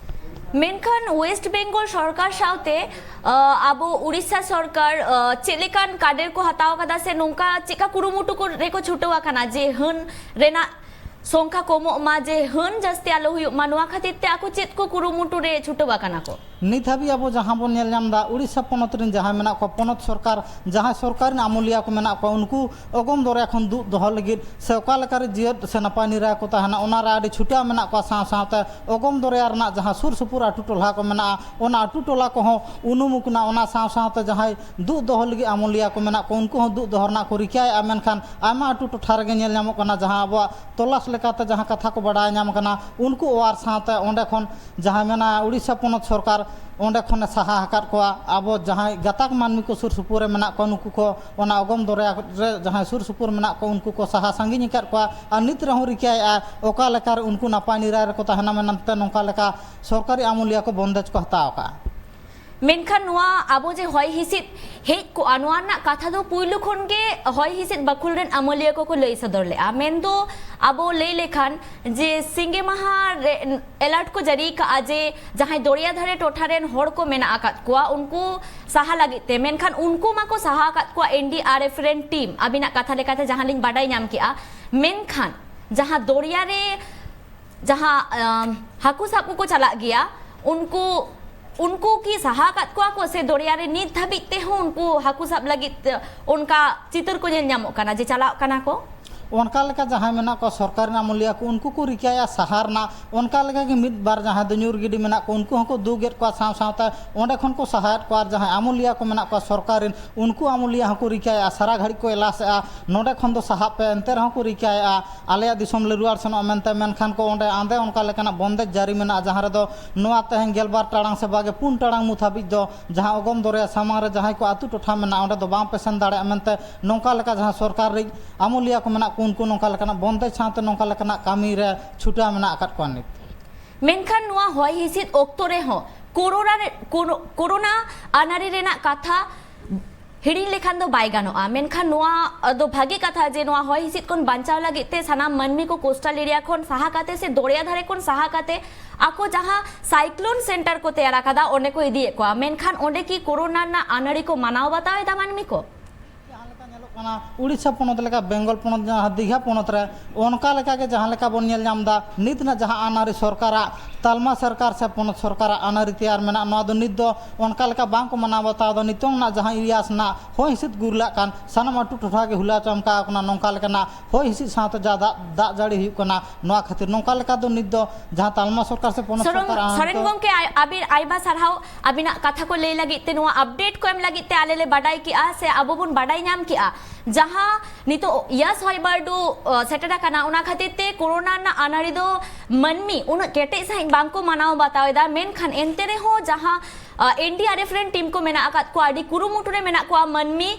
ᱢᱮᱱᱠᱷᱟᱱ ᱳᱭᱮᱥᱴ ᱵᱮᱝᱜᱚᱞ ᱥᱚᱨᱠᱟᱨ ᱥᱟᱶᱛᱮ, ᱟᱹ, ᱟᱵᱚ ᱩᱲᱤᱥᱥᱟ ᱥᱚᱨᱠᱟᱨ, ᱟᱹ, ᱪᱮᱫ ᱞᱮᱠᱟᱱ ᱠᱟᱰᱮᱨ ᱠᱚ ᱦᱟᱛᱟᱣ ᱠᱟᱫᱟ ᱥᱮ ᱱᱚᱝᱠᱟ ᱪᱮᱫᱠᱟ ᱠᱩᱨᱩᱢᱩᱴᱩ ᱠᱚ ᱨᱮᱠᱚ ᱪᱷᱩᱴᱟᱹᱣ ᱟᱠᱟᱱᱟ ᱡᱮ ᱦᱟᱹᱱ ᱨᱮᱱᱟᱜ ᱥᱚᱝᱠᱷᱟ ᱠᱚᱢᱚᱜ ᱢᱟ, ᱡᱮ ᱦᱟᱹᱱ ᱡᱟᱹᱥᱛᱤ ᱟᱞᱚ ᱦᱩᱭᱩᱜ ᱢᱟ, ᱱᱚᱣᱟ ᱠᱷᱟᱹᱛᱤᱨ ᱛᱮ ᱟᱠᱚ ᱪᱮᱫ ᱠᱚ ᱠᱩᱨᱩᱢᱩᱴᱩ ᱨᱮ ᱪᱷᱩᱴᱟᱹᱣ ᱟᱠᱟᱱᱟ ᱠᱚ? ᱱᱤᱛ ᱦᱟᱹᱵᱤᱡ ᱟᱵᱚ ᱡᱟᱦᱟᱸ ᱵᱚᱱ ᱧᱮᱞ ᱧᱟᱢ ᱮᱫᱟ, ᱩᱲᱤᱥᱥᱟ ᱯᱚᱱᱚᱛ ᱨᱮᱱ ᱡᱟᱦᱟᱸᱭ ᱢᱮᱱᱟᱜ ᱠᱚᱣᱟ, ᱯᱚᱱᱚᱛ ᱥᱚᱨᱠᱟᱨ ᱡᱟᱦᱟᱸᱭ ᱥᱚᱨᱠᱟᱨ ᱨᱮᱱ ᱟᱢᱚᱞᱤᱭᱟᱹ ᱠᱚ ᱢᱮᱱᱟᱜ ᱠᱚᱣᱟ, ᱩᱱᱠᱩ ᱚᱜᱚᱢ ᱫᱚᱨᱭᱟ ᱠᱷᱚᱱ ᱫᱩᱜ ᱫᱚᱦᱚ ᱞᱟᱹᱜᱤᱫ ᱥᱮ ᱚᱠᱟ ᱞᱮᱠᱟᱨᱮ ᱡᱤᱭᱟᱹᱲ ᱥᱮ ᱱᱟᱯᱟᱭ ᱱᱤᱨᱟᱭ ᱠᱚ ᱛᱟᱦᱮᱱᱟ, ᱚᱱᱟᱨᱮ ᱟᱹᱰᱤ ᱪᱷᱩᱴᱟᱹᱣ ᱢᱮᱱᱟᱜ ᱠᱚᱣᱟ᱾ ᱥᱟᱶ ᱥᱟᱶᱛᱮ ᱚᱜᱚᱢ ᱫᱚᱨᱭᱟ ᱨᱮᱱᱟᱜ ᱡᱟᱦᱟᱸ ᱥᱩᱨ ᱥᱩᱯᱩᱨ ᱟᱹᱛᱩ ᱴᱚᱞᱟ ᱠᱚ ᱢᱮᱱᱟᱜᱼᱟ, ᱚᱱᱟ ᱟᱹᱛᱩ ᱴᱚᱞᱟ ᱠᱚᱦᱚᱸ ᱩᱱᱩᱢ ᱟᱠᱟᱱᱟ᱾ ᱚᱱᱟ ᱥᱟᱶ ᱥᱟᱶᱛᱮ ᱡᱟᱦᱟᱸᱭ ᱫᱩᱜ ᱫᱚᱦᱚ ᱞᱟᱹᱜᱤᱫ ᱟᱢᱚᱞᱤᱭᱟᱹ ᱠᱚ ᱢᱮᱱᱟᱜ ᱠᱚᱣᱟ, ᱩᱱᱠᱩ ᱦᱚᱸ ᱫᱩᱜ ᱫᱚᱦᱚ ᱨᱮᱱᱟᱜ ᱠᱚ ᱨᱤᱠᱟᱹᱭᱮᱫᱼᱟ᱾ ᱢᱮᱱᱠᱷᱟᱱ ᱟᱭᱢᱟ ᱟᱹᱛᱩ ᱴᱚᱴᱷᱟ ᱨᱮᱜᱮ ᱧᱮᱞ ᱧᱟᱢᱚᱜ ᱠᱟᱱᱟ, ᱡᱟᱦᱟᱸ ᱟᱵᱚᱣᱟᱜ ᱛᱚᱞᱟᱥ ᱞᱮᱠᱟᱛᱮ ᱡᱟᱦᱟᱸ ᱠᱟᱛᱷᱟ ᱠᱚ ᱵᱟᱰᱟᱭ ᱧᱟᱢ ᱠᱟᱱᱟ, ᱩᱱᱠᱩ ᱚᱣᱟᱨ ᱥᱟᱶᱛᱮ ᱚᱸᱰᱮ ᱠᱷᱚᱱ ᱡᱟᱦᱟᱸ ᱢᱮᱱᱟᱜᱼᱟ, ᱩᱲᱤᱥᱥᱟ ᱯᱚᱱᱚᱛ ᱥᱚᱨᱠᱟᱨ ᱚᱸᱰᱮ ᱠᱷᱚᱱᱮ ᱥᱟᱦᱟ ᱟᱠᱟᱫ ᱠᱚᱣᱟ᱾ ᱟᱵᱚ ᱡᱟᱦᱟᱸᱭ ᱜᱟᱛᱟᱠ ᱢᱟᱹᱱᱢᱤ ᱠᱚ ᱥᱩᱨ ᱥᱩᱯᱩᱨ ᱨᱮ ᱢᱮᱱᱟᱜ ᱠᱚᱣᱟ, ᱱᱩᱠᱩ ᱠᱚ ᱚᱱᱟ ᱚᱜᱚᱢ ᱫᱚᱨᱭᱟ ᱨᱮ ᱡᱟᱦᱟᱸᱭ ᱥᱩᱨ ᱥᱩᱯᱩᱨ ᱢᱮᱱᱟᱜ ᱠᱚᱣᱟ, ᱩᱱᱠᱩ ᱠᱚ ᱥᱟᱦᱟ ᱥᱟᱺᱜᱤᱧ ᱟᱠᱟᱫ ᱠᱚᱣᱟ᱾ ᱟᱨ ᱱᱤᱛ ᱨᱮᱦᱚᱸ ᱨᱤᱠᱟᱹᱭᱮᱫᱼᱟ, ᱚᱠᱟ ᱞᱮᱠᱟᱨᱮ ᱩᱱᱠᱩ ᱱᱟᱯᱟᱭ ᱱᱤᱨᱟᱭ ᱨᱮᱠᱚ ᱛᱟᱦᱮᱱᱟ ᱢᱮᱱᱛᱮ ᱱᱚᱝᱠᱟ ᱞᱮᱠᱟ ᱥᱚᱨᱠᱟᱨᱤ ᱟᱢᱚᱞᱤᱭᱟᱹ ᱠᱚ ᱵᱚᱱᱫᱮᱡᱽ ᱠᱚ ᱦᱟᱛᱟᱣ ᱟᱠᱟᱫᱼᱟ᱾ ᱢᱮᱱᱠᱷᱟᱱ ᱱᱚᱣᱟ ᱟᱵᱚ ᱡᱮ ᱦᱚᱭ ᱦᱤᱸᱥᱤᱫ ᱦᱮᱡ ᱠᱚᱜᱼᱟ, ᱱᱚᱣᱟ ᱨᱮᱱᱟᱜ ᱠᱟᱛᱷᱟ ᱫᱚ ᱯᱩᱭᱞᱩ ᱠᱷᱚᱱ ᱜᱮ ᱦᱚᱭ ᱦᱤᱸᱥᱤᱫ ᱵᱟᱹᱠᱷᱩᱞ ᱨᱮᱱ ᱟᱹᱢᱟᱹᱞᱤᱭᱟᱹ ᱠᱚᱠᱚ ᱞᱟᱹᱭ ᱥᱚᱫᱚᱨ ᱞᱮᱫᱼᱟ᱾ ᱢᱮᱱᱫᱚ ᱟᱵᱚ ᱞᱟᱹᱭ ᱞᱮᱠᱷᱟᱱ ᱡᱮ ᱥᱤᱸᱜᱮ ᱢᱟᱦᱟ ᱨᱮ alert ᱠᱚ ᱡᱟᱹᱨᱤ ᱠᱟᱜᱼᱟ ᱡᱮ ᱡᱟᱦᱟᱸᱭ ᱫᱚᱨᱭᱟ ᱫᱷᱟᱨᱮ ᱴᱚᱴᱷᱟ ᱨᱮᱱ ᱦᱚᱲ ᱠᱚ ᱢᱮᱱᱟᱜ ᱟᱠᱟᱫ ᱠᱚᱣᱟ, ᱩᱱᱠᱩ ᱥᱟᱦᱟ ᱞᱟᱹᱜᱤᱫ ᱛᱮ, ᱢᱮᱱᱠᱷᱟᱱ ᱩᱱᱠᱩ ᱢᱟᱠᱚ ᱥᱟᱦᱟ ᱟᱠᱟᱫ ᱠᱚᱣᱟ N D R F ᱨᱮᱱ ᱴᱤᱢ, ᱟᱹᱵᱤᱱᱟᱜ ᱠᱟᱛᱷᱟ ᱞᱮᱠᱟᱛᱮ ᱡᱟᱦᱟᱸ ᱞᱤᱧ ᱵᱟᱰᱟᱭ ᱧᱟᱢ ᱠᱮᱜᱼᱟ᱾ ᱢᱮᱱᱠᱷᱟᱱ ᱡᱟᱦᱟᱸ ᱫᱚᱨᱭᱟ ᱨᱮ ᱡᱟᱦᱟᱸ, ᱟᱢ, ᱦᱟᱹᱠᱩ ᱥᱟᱵ ᱠᱚᱠᱚ ᱪᱟᱞᱟᱜ ᱜᱮᱭᱟ, ᱩᱱᱠᱩ, ᱩᱱᱠᱩ ᱠᱤ ᱥᱟᱦᱟ ᱟᱠᱟᱫ ᱠᱚᱣᱟ ᱠᱚ ᱥᱮ ᱫᱚᱨᱭᱟ ᱨᱮ ᱱᱤᱛ ᱫᱷᱟᱹᱵᱤᱡ ᱛᱮᱦᱚᱸ ᱩᱱᱠᱩ ᱦᱟᱹᱠᱩ ᱥᱟᱵ ᱞᱟᱹᱜᱤᱫ ᱛᱮ ᱚᱱᱠᱟ ᱪᱤᱛᱟᱹᱨ ᱠᱚ ᱧᱮᱞ ᱧᱟᱢᱚᱜ ᱠᱟᱱᱟ ᱡᱮ ᱪᱟᱞᱟᱜ ᱠᱟᱱᱟ ᱠᱚ? ᱚᱱᱠᱟ ᱞᱮᱠᱟ ᱡᱟᱦᱟᱸᱭ ᱢᱮᱱᱟᱜ ᱠᱚᱣᱟ ᱥᱚᱨᱠᱟᱨ ᱨᱮᱱ ᱟᱹᱢᱟᱹᱞᱤᱭᱟᱹ ᱠᱚ, ᱩᱱᱠᱩ ᱠᱚ ᱨᱤᱠᱟᱹᱭᱟ ᱥᱟᱦᱟ ᱨᱮᱱᱟᱜ᱾ ᱚᱱᱠᱟ ᱞᱮᱠᱟ ᱜᱮ ᱢᱤᱫ ᱵᱟᱨ ᱡᱟᱦᱟᱸᱭ ᱫᱚ ᱧᱩᱨ ᱜᱤᱰᱤ ᱢᱮᱱᱟᱜ ᱠᱚ, ᱩᱱᱠᱩ ᱦᱚᱸᱠᱚ ᱫᱩᱜᱮᱫ ᱠᱚᱣᱟ, ᱥᱟᱶ ᱥᱟᱶᱛᱮ ᱚᱸᱰᱮ ᱠᱷᱚᱱ ᱠᱚ ᱥᱟᱦᱟᱭᱮᱫ ᱠᱚᱣᱟ᱾ ᱟᱨ ᱡᱟᱦᱟᱸᱭ ᱟᱹᱢᱟᱹᱞᱤᱭᱟᱹ ᱠᱚ ᱢᱮᱱᱟᱜ ᱠᱚᱣᱟ ᱥᱚᱨᱠᱟᱨ ᱨᱮᱱ, ᱩᱱᱠᱩ ᱟᱹᱢᱟᱹᱞᱤᱭᱟᱹ ᱦᱚᱸᱠᱚ ᱨᱤᱠᱟᱹᱭᱮᱫᱼᱟ, ᱥᱟᱨᱟ ᱜᱷᱟᱹᱲᱤᱡ ᱠᱚ ᱮᱞᱟᱥᱮᱫᱼᱟ, ᱱᱚᱸᱰᱮ ᱠᱷᱚᱱ ᱫᱚ ᱥᱟᱦᱟᱜ ᱯᱮ, ᱮᱱᱛᱮ ᱨᱮᱦᱚᱸ ᱠᱚ ᱨᱤᱠᱟᱹᱭᱮᱫᱼᱟ ᱟᱞᱮᱭᱟᱜ ᱫᱤᱥᱚᱢ ᱞᱮ ᱨᱩᱣᱟᱹᱲ ᱥᱮᱱᱚᱜᱼᱟ ᱢᱮᱱᱛᱮ᱾ ᱢᱮᱱᱠᱷᱟᱱ ᱠᱚ ᱚᱸᱰᱮ ᱟᱸᱫᱮ ᱚᱱᱠᱟ ᱞᱮᱠᱟᱱᱟᱜ ᱵᱚᱱᱫᱮᱡᱽ ᱡᱟᱹᱨᱤ ᱢᱮᱱᱟᱜᱼᱟ, ᱡᱟᱦᱟᱸ ᱨᱮᱫᱚ ᱱᱚᱣᱟ ᱛᱮᱦᱮᱧ ᱜᱮᱞᱵᱟᱨ ᱴᱟᱲᱟᱝ ᱥᱮ ᱵᱟᱜᱮ ᱯᱩᱱ ᱴᱟᱲᱟᱝ ᱢᱩᱫᱽ ᱦᱟᱹᱵᱤᱡ ᱫᱚ ᱡᱟᱦᱟᱸ ᱚᱜᱚᱢ ᱫᱚᱨᱭᱟ ᱥᱟᱢᱟᱝ ᱨᱮ ᱡᱟᱦᱟᱸᱭ ᱠᱚ ᱟᱹᱛᱩ ᱴᱚᱴᱷᱟ ᱢᱮᱱᱟᱜᱼᱟ, ᱚᱸᱰᱮ ᱫᱚ ᱵᱟᱝ ᱯᱮ ᱥᱮᱱ ᱫᱟᱲᱮᱭᱟᱜᱼᱟ ᱢᱮᱱᱛᱮ ᱱᱚᱝᱠᱟ ᱞᱮᱠᱟ ᱡᱟᱦᱟᱸ ᱥᱚᱨᱠᱟᱨ ᱨᱤᱡ ᱟᱹᱢᱟᱹᱞᱤᱭᱟᱹ ᱠᱚ ᱢᱮᱱᱟᱜ ᱠᱚ, ᱩᱱᱠᱩ ᱱᱚᱝᱠᱟ ᱞᱮᱠᱟᱱᱟᱜ ᱵᱚᱱᱫᱮᱡᱽ ᱥᱟᱶᱛᱮ ᱱᱚᱝᱠᱟ ᱞᱮᱠᱟᱱᱟᱜ ᱠᱟᱹᱢᱤ ᱨᱮ ᱪᱷᱩᱴᱟᱹᱣ ᱢᱮᱱᱟᱜ ᱟᱠᱟᱫ ᱠᱚᱣᱟ ᱱᱤᱛ᱾ ᱢᱮᱱᱠᱷᱟᱱ ᱱᱚᱣᱟ ᱦᱚᱭ ᱦᱤᱸᱥᱤᱫ ᱚᱠᱛᱚ ᱨᱮᱦᱚᱸ ᱠᱳᱨᱳᱱᱟ ᱨᱮ, ᱠᱳᱨᱳ-, ᱠᱳᱨᱳᱱᱟ ᱟᱹᱱᱟᱹᱨᱤ ᱨᱮᱱᱟᱜ ᱠᱟᱛᱷᱟ ᱦᱤᱲᱤᱧ ᱞᱮᱠᱷᱟᱱ ᱫᱚ ᱵᱟᱭ ᱜᱟᱱᱚᱜᱼᱟ᱾ ᱢᱮᱱᱠᱷᱟᱱ ᱱᱚᱣᱟ ᱫᱚ ᱵᱷᱟᱹᱜᱤ ᱠᱟᱛᱷᱟ ᱡᱮ ᱱᱚᱣᱟ ᱦᱚᱭ ᱦᱤᱸᱥᱤᱫ ᱠᱷᱚᱱ ᱵᱟᱧᱪᱟᱣ ᱞᱟᱹᱜᱤᱫ ᱛᱮ ᱥᱟᱱᱟᱢ ᱢᱟᱹᱱᱢᱤ ᱠᱚ ᱠᱳᱥᱴᱟᱞ ᱮᱨᱤᱭᱟ ᱠᱷᱚᱱ ᱥᱟᱦᱟ ᱠᱟᱛᱮ ᱥᱮ ᱫᱚᱨᱭᱟ ᱫᱷᱟᱨᱮ ᱠᱷᱚᱱ ᱥᱟᱦᱟ ᱠᱟᱛᱮ ᱟᱠᱚ ᱡᱟᱦᱟᱸ ᱥᱟᱭᱠᱞᱳᱱ ᱥᱮᱱᱴᱟᱨ ᱠᱚ ᱛᱮᱭᱟᱨ ᱟᱠᱟᱫᱟ, ᱚᱸᱰᱮ ᱠᱚ ᱤᱫᱤᱭᱮᱫ ᱠᱚᱣᱟ᱾ ᱢᱮᱱᱠᱷᱟᱱ ᱚᱸᱰᱮ ᱠᱤ ᱠᱳᱨᱳᱱᱟ ᱨᱮᱱᱟᱜ ᱟᱹᱱᱟᱹᱨᱤ ᱠᱚ ᱢᱟᱱᱟᱣ ᱵᱟᱛᱟᱣ ᱮᱫᱟ ᱢᱟᱹᱱᱢᱤ ᱠᱚ? ᱡᱟᱦᱟᱸ ᱞᱮᱠᱟ ᱧᱮᱞᱚᱜ ᱠᱟᱱᱟ, ᱩᱲᱤᱥᱥᱟ ᱯᱚᱱᱚᱛ ᱞᱮᱠᱟ, ᱵᱮᱝᱜᱚᱞ ᱯᱚᱱᱚᱛ, ᱡᱟᱦᱟᱸ ᱫᱤᱜᱷᱟ ᱯᱚᱱᱚᱛ ᱨᱮ, ᱚᱱᱠᱟ ᱞᱮᱠᱟ ᱜᱮ ᱡᱟᱦᱟᱸ ᱞᱮᱠᱟ ᱵᱚᱱ ᱧᱮᱞ ᱧᱟᱢ ᱮᱫᱟ, ᱱᱤᱛ ᱨᱮᱱᱟᱜ ᱡᱟᱦᱟᱸ ᱟᱹᱱᱟᱹᱨᱤ ᱥᱚᱨᱠᱟᱨᱟᱜ, ᱛᱟᱞᱢᱟ ᱥᱚᱨᱠᱟᱨ ᱥᱮ ᱯᱚᱱᱚᱛ ᱥᱚᱨᱠᱟᱨᱟᱜ ᱟᱹᱱᱟᱹᱨᱤ ᱛᱮᱭᱟᱨ ᱢᱮᱱᱟᱜ, ᱱᱚᱣᱟ ᱫᱚ ᱱᱤᱛ ᱫᱚ ᱚᱱᱠᱟ ᱞᱮᱠᱟ ᱵᱟᱝ ᱠᱚ ᱢᱟᱱᱟᱣ ᱵᱟᱛᱟᱣ ᱮᱫᱟ᱾ ᱱᱤᱛᱚᱝ ᱨᱮᱱᱟᱜ ᱡᱟᱦᱟᱸ ᱮᱨᱤᱭᱟ ᱨᱮᱱᱟᱜ ᱦᱚᱭ ᱦᱤᱸᱥᱤᱫ ᱜᱩᱨᱞᱟᱜ ᱠᱟᱱ, ᱥᱟᱱᱟᱢ ᱟᱹᱛᱩ ᱴᱚᱴᱷᱟ ᱜᱮ ᱦᱩᱞᱟ ᱪᱟᱢᱠᱟᱣ ᱟᱠᱟᱱᱟ᱾ ᱱᱚᱝᱠᱟ ᱞᱮᱠᱟᱱᱟᱜ ᱦᱚᱭ ᱦᱤᱸᱥᱤᱫ ᱥᱟᱶᱛᱮ ᱡᱟ ᱫᱟᱜ, ᱫᱟᱜ ᱡᱟᱹᱲᱤ ᱦᱩᱭᱩᱜ ᱠᱟᱱᱟ, ᱱᱚᱣᱟ ᱠᱷᱟᱹᱛᱤᱨ ᱱᱚᱝᱠᱟ ᱞᱮᱠᱟ ᱫᱚ ᱱᱤᱛ ᱫᱚ ᱡᱟᱦᱟᱸ ᱛᱟᱞᱢᱟ ᱥᱚᱨᱠᱟᱨ ᱥᱮ ᱯᱚᱱᱚᱛ ᱥᱚᱨᱮᱱ, ᱥᱚᱨᱠᱟᱨ ᱟᱹᱱ ᱥᱚᱨᱮᱱ ᱫᱚ ᱜᱚᱢᱠᱮ, ᱟᱭ-, ᱟᱹᱵᱤᱱ ᱟᱭᱢᱟ ᱥᱟᱨᱦᱟᱣ ᱟᱹᱵᱤᱱᱟᱜ ᱠᱟᱛᱷᱟ ᱠᱚ ᱞᱟᱹᱭ ᱞᱟᱹᱜᱤᱫ ᱛᱮ, ᱱᱚᱣᱟ ᱟᱯᱰᱮᱴ ᱠᱚ ᱮᱢ ᱞᱟᱹᱜᱤᱫ ᱛᱮ᱾ ᱟᱞᱮ ᱞᱮ ᱵᱟᱰᱟᱭ ᱠᱮᱜᱼᱟ ᱥᱮ ᱟᱵᱚ ᱵᱚᱱ ᱵᱟᱰᱟᱭ ᱧᱟᱢ ᱠᱮᱜᱼᱟ, ᱡᱟᱦᱟᱸ ᱱᱤᱛᱚᱜ ᱭᱟᱥ ᱦᱚᱭ ᱵᱟᱹᱨᱰᱩ, ᱚ, ᱥᱮᱴᱮᱨ ᱟᱠᱟᱱᱟ, ᱚᱱᱟ ᱠᱷᱟᱹᱛᱤᱨ ᱛᱮ ᱠᱳᱨᱳᱱᱟ ᱨᱮᱱᱟᱜ ᱟᱹᱱᱟᱹᱨᱤ ᱫᱚ ᱢᱟᱹᱱᱢᱤ ᱩᱱᱟᱹᱜ ᱠᱮᱴᱮᱡ ᱥᱟᱺᱦᱤᱡ ᱵᱟᱝᱠᱚ ᱢᱟᱱᱟᱣ ᱵᱟᱛᱟᱣ ᱮᱫᱟ᱾ ᱢᱮᱱᱠᱷᱟᱱ ᱮᱱᱛᱮ ᱨᱮᱦᱚᱸ ᱡᱟᱦᱟᱸ, ᱟ, ᱮᱱ ᱰᱤ ᱟᱨ ᱮᱯᱷ ᱨᱮᱱ ᱴᱤᱢ ᱠᱚ ᱢᱮᱱᱟᱜ ᱟᱠᱟᱫ ᱠᱚᱣᱟ, ᱟᱹᱰᱤ ᱠᱩᱨᱩᱢᱩᱴᱩ ᱨᱮ ᱢᱮᱱᱟᱜ ᱠᱚᱣᱟ ᱢᱟᱹᱱᱢᱤ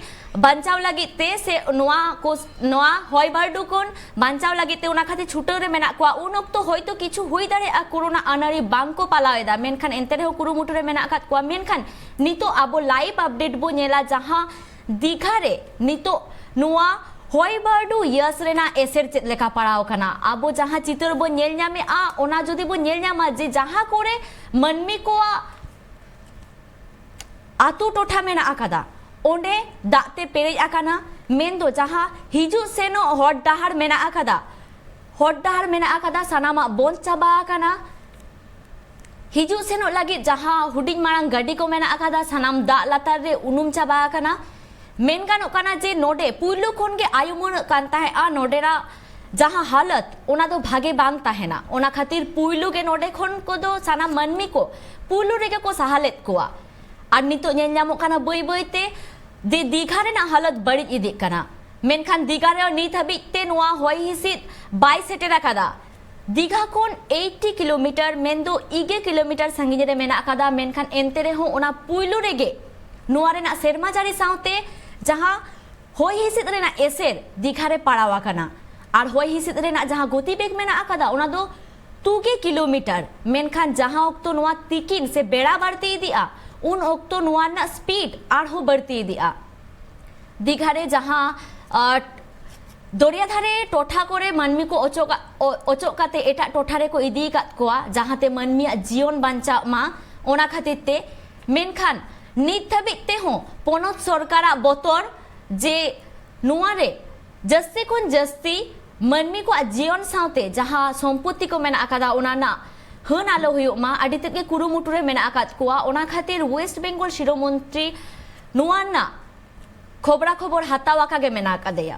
ᱵᱟᱧᱪᱟᱣ ᱞᱟᱹᱜᱤᱫ ᱛᱮ ᱥᱮ ᱱᱚᱣᱟ ᱠᱳᱥ-, ᱱᱚᱣᱟ ᱦᱚᱭ ᱵᱟᱹᱨᱰᱩ ᱠᱷᱚᱱ ᱵᱟᱧᱪᱟᱣ ᱞᱟᱹᱜᱤᱫ ᱛᱮ᱾ ᱚᱱᱟ ᱠᱷᱟᱹᱛᱤᱨ ᱪᱷᱩᱴᱟᱹᱣ ᱨᱮ ᱢᱮᱱᱟᱜ ᱠᱚᱣᱟ᱾ ᱩᱱ ᱚᱠᱛᱚ ᱦᱚᱭᱛᱳ ᱠᱤᱪᱷᱩ ᱦᱩᱭ ᱫᱟᱲᱮᱭᱟᱜᱼᱟ ᱠᱳᱨᱳᱱᱟ ᱟᱹᱱᱟᱹᱨᱤ ᱵᱟᱝ ᱠᱚ ᱯᱟᱞᱟᱣ ᱮᱫᱟ, ᱢᱮᱱᱠᱷᱟᱱ ᱮᱱᱛᱮ ᱨᱮᱦᱚᱸ ᱠᱩᱨᱩᱢᱩᱴᱩ ᱨᱮ ᱢᱮᱱᱟᱜ ᱟᱠᱟᱫ ᱠᱚᱣᱟ᱾ ᱢᱮᱱᱠᱷᱟᱱ ᱱᱤᱛᱚᱜ ᱟᱵᱚ ᱞᱟᱭᱤᱵᱷ ᱟᱯᱰᱮᱴ ᱵᱚ ᱧᱮᱞᱟ, ᱡᱟᱦᱟᱸ ᱫᱤᱜᱷᱟ ᱨᱮ ᱱᱤᱛᱚᱜ ᱱᱚᱣᱟ ᱦᱚᱭ ᱵᱟᱹᱨᱰᱩ ᱭᱟᱥ ᱨᱮᱱᱟᱜ ᱮᱥᱮᱨ ᱪᱮᱫ ᱞᱮᱠᱟ ᱯᱟᱲᱟᱣ ᱠᱟᱱᱟ, ᱟᱵᱚ ᱡᱟᱦᱟᱸ ᱪᱤᱛᱟᱹᱨ ᱵᱚᱱ ᱧᱮᱞ ᱧᱟᱢᱮᱫᱼᱟ, ᱚᱱᱟ ᱡᱩᱫᱤ ᱵᱚᱱ ᱧᱮᱞ ᱧᱟᱢᱟ ᱡᱮ ᱡᱟᱦᱟᱸ ᱠᱚᱨᱮ ᱢᱟᱹᱱᱢᱤ ᱠᱚᱣᱟᱜ ᱟᱛᱳ ᱴᱚᱴᱷᱟ ᱢᱮᱱᱟᱜ ᱟᱠᱟᱫᱟ, ᱚᱸᱰᱮ ᱫᱟᱜ ᱛᱮ ᱯᱮᱨᱮᱡ ᱟᱠᱟᱱᱟ᱾ ᱢᱮᱱᱫᱚ ᱡᱟᱦᱟᱸ ᱦᱤᱡᱩᱜ ᱥᱮᱱᱚᱜ ᱦᱚᱨ ᱰᱟᱦᱟᱨ ᱢᱮᱱᱟᱜ ᱟᱠᱟᱫᱟ, ᱦᱚᱨ ᱰᱟᱦᱟᱨ ᱢᱮᱱᱟᱜ ᱟᱠᱟᱫᱟ, ᱥᱟᱱᱟᱢᱟᱜ ᱵᱚᱱᱫ ᱪᱟᱵᱟ ᱟᱠᱟᱱᱟ᱾ ᱦᱤᱡᱩᱜ ᱥᱮᱱᱚᱜ ᱞᱟᱹᱜᱤᱫ ᱡᱟᱦᱟᱸ ᱦᱩᱰᱤᱧ ᱢᱟᱨᱟᱝ ᱜᱟᱹᱰᱤ ᱠᱚ ᱢᱮᱱᱟᱜ ᱟᱠᱟᱫᱟ, ᱥᱟᱱᱟᱢ ᱫᱟᱜ ᱞᱟᱛᱟᱨ ᱨᱮ ᱩᱱᱩᱢ ᱪᱟᱵᱟ ᱟᱠᱟᱱᱟ᱾ ᱢᱮᱱ ᱜᱟᱱᱚᱜ ᱠᱟᱱᱟ ᱡᱮ ᱱᱚᱰᱮ ᱯᱩᱭᱞᱩ ᱠᱷᱚᱱ ᱜᱮ ᱟᱭᱩᱢᱟᱹᱱᱟᱹᱜ ᱠᱟᱱ ᱛᱟᱦᱮᱸᱜᱼᱟ ᱱᱚᱰᱮᱱᱟᱜ ᱡᱟᱦᱟᱸ ᱦᱟᱞᱚᱛ, ᱚᱱᱟ ᱫᱚ ᱵᱷᱟᱜᱮ ᱵᱟᱝ ᱛᱟᱦᱮᱱᱟ᱾ ᱚᱱᱟ ᱠᱷᱟᱹᱛᱤᱨ ᱯᱩᱭᱞᱩ ᱜᱮ ᱱᱚᱰᱮ ᱠᱷᱚᱱ ᱠᱚᱫᱚ ᱥᱟᱱᱟᱢ ᱢᱟᱹᱱᱢᱤ ᱠᱚ ᱯᱩᱭᱞᱩ ᱨᱮᱜᱮ ᱠᱚ ᱥᱟᱦᱟ ᱞᱮᱫ ᱠᱚᱣᱟ᱾ ᱟᱨ ᱱᱤᱛᱚᱜ ᱧᱮᱞ ᱧᱟᱢᱚᱜ ᱠᱟᱱᱟ ᱵᱟᱹᱭ ᱵᱟᱹᱭ ᱛᱮ ᱫᱤ-, ᱫᱤᱜᱷᱟ ᱨᱮᱱᱟᱜ ᱦᱟᱞᱚᱛ ᱵᱟᱹᱲᱤᱡ ᱤᱫᱤᱜ ᱠᱟᱱᱟ᱾ ᱢᱮᱱᱠᱷᱟᱱ ᱫᱤᱜᱷᱟ ᱨᱮ ᱱᱤᱛ ᱦᱟᱹᱵᱤᱡ ᱛᱮ ᱱᱚᱣᱟ ᱦᱚᱭ ᱦᱤᱸᱥᱤᱫ ᱵᱟᱭ ᱥᱮᱴᱮᱨ ᱟᱠᱟᱫᱟ᱾ ᱫᱤᱜᱷᱟ ᱠᱷᱚᱱ ᱮᱭᱤᱴᱴᱤ ᱠᱤᱞᱳᱢᱤᱴᱟᱨ, ᱢᱮᱱᱫᱚ ᱤᱜᱮ ᱠᱤᱞᱳᱢᱤᱴᱟᱨ ᱥᱟᱺᱜᱤᱧ ᱨᱮ ᱢᱮᱱᱟᱜ ᱟᱠᱟᱫᱟ᱾ ᱢᱮᱱᱠᱷᱟᱱ ᱮᱱᱛᱮ ᱨᱮᱦᱚᱸ ᱚᱱᱟ ᱯᱩᱭᱞᱩ ᱨᱮᱜᱮ ᱱᱚᱣᱟ ᱨᱮᱱᱟᱜ ᱥᱮᱨᱢᱟ ᱡᱟᱹᱲᱤ ᱥᱟᱶᱛᱮ ᱡᱟᱦᱟᱸ ᱦᱚᱭ ᱦᱤᱸᱥᱤᱫ ᱨᱮᱱᱟᱜ ᱮᱥᱮᱨ ᱫᱤᱜᱷᱟ ᱨᱮ ᱯᱟᱲᱟᱣ ᱟᱠᱟᱱᱟ᱾ ᱟᱨ ᱦᱚᱭ ᱦᱤᱸᱥᱤᱫ ᱨᱮᱱᱟᱜ ᱡᱟᱦᱟᱸ ᱜᱚᱛᱤ ᱵᱮᱜᱽ ᱢᱮᱱᱟᱜ ᱟᱠᱟᱫᱟ, ᱚᱱᱟ ᱫᱚ ᱛᱩᱜᱮ ᱠᱤᱞᱳᱢᱤᱴᱟᱨ, ᱢᱮᱱᱠᱷᱟᱱ ᱡᱟᱦᱟᱸ ᱚᱠᱛᱚ ᱱᱚᱣᱟ ᱛᱤᱠᱤᱱ ᱥᱮ ᱵᱮᱲᱟ ᱵᱟᱹᱲᱛᱤ ᱤᱫᱤᱜᱼᱟ, ᱩᱱ ᱚᱠᱛᱚ ᱱᱚᱣᱟ ᱨᱮᱱᱟᱜ ᱥᱯᱤᱰ ᱟᱨᱦᱚᱸ ᱵᱟᱹᱲᱛᱤ ᱤᱫᱤᱜᱼᱟ᱾ ᱫᱤᱜᱷᱟ ᱨᱮ ᱡᱟᱦᱟᱸ, ᱟᱸ, ᱫᱚᱨᱭᱟ ᱫᱷᱟᱨᱮ ᱴᱚᱴᱷᱟ ᱠᱚᱨᱮ ᱢᱟᱹᱱᱢᱤ ᱠᱚ ᱚᱪᱚᱜ ᱠᱟ-, ᱚ-, ᱚᱪᱚᱜ ᱠᱟᱛᱮ ᱮᱴᱟᱜ ᱴᱚᱴᱷᱟ ᱨᱮᱠᱚ ᱤᱫᱤ ᱟᱠᱟᱫ ᱠᱚᱣᱟ, ᱡᱟᱦᱟᱸᱛᱮ ᱢᱟᱹᱱᱢᱤᱭᱟᱜ ᱡᱤᱭᱚᱱ ᱵᱟᱧᱪᱟᱜ ᱢᱟ, ᱚᱱᱟ ᱠᱷᱟᱹᱛᱤᱨ ᱛᱮ᱾ ᱢᱮᱱᱠᱷᱟᱱ ᱱᱤᱛ ᱫᱷᱟᱹᱵᱤᱡ ᱛᱮᱦᱚᱸ ᱯᱚᱱᱚᱛ ᱥᱚᱨᱠᱟᱨᱟᱜ ᱵᱚᱛᱚᱨ ᱡᱮ ᱱᱚᱣᱟ ᱨᱮ ᱡᱟᱹᱥᱛᱤ ᱠᱷᱚᱱ ᱡᱟᱹᱥᱛᱤ ᱢᱟᱹᱱᱢᱤ ᱠᱚᱣᱟᱜ ᱡᱤᱭᱚᱱ ᱥᱟᱶᱛᱮ ᱡᱟᱦᱟᱸ ᱥᱚᱢᱯᱚᱛᱛᱤ ᱠᱚ ᱢᱮᱱᱟᱜ ᱟᱠᱟᱫᱟ, ᱚᱱᱟ ᱨᱮᱱᱟᱜ ᱦᱟᱹᱱ ᱟᱞᱚ ᱦᱩᱭᱩᱜ ᱢᱟ, ᱟᱹᱰᱤ ᱛᱮᱫ ᱜᱮ ᱠᱩᱨᱩᱢᱩᱴᱩ ᱨᱮ ᱢᱮᱱᱟᱜ ᱟᱠᱟᱫ ᱠᱚᱣᱟ᱾ ᱚᱱᱟ ᱠᱷᱟᱹᱛᱤᱨ ᱳᱭᱮᱥᱴ ᱵᱮᱝᱜᱚᱞ ᱥᱤᱨᱟᱹ ᱢᱚᱱᱛᱨᱤ ᱱᱚᱣᱟ ᱨᱮᱱᱟᱜ ᱠᱷᱚᱵᱽᱨᱟ ᱠᱷᱚᱵᱚᱨ ᱦᱟᱛᱟᱣ ᱟᱠᱟ ᱜᱮ ᱢᱮᱱᱟᱜ ᱟᱠᱟᱫᱮᱭᱟ᱾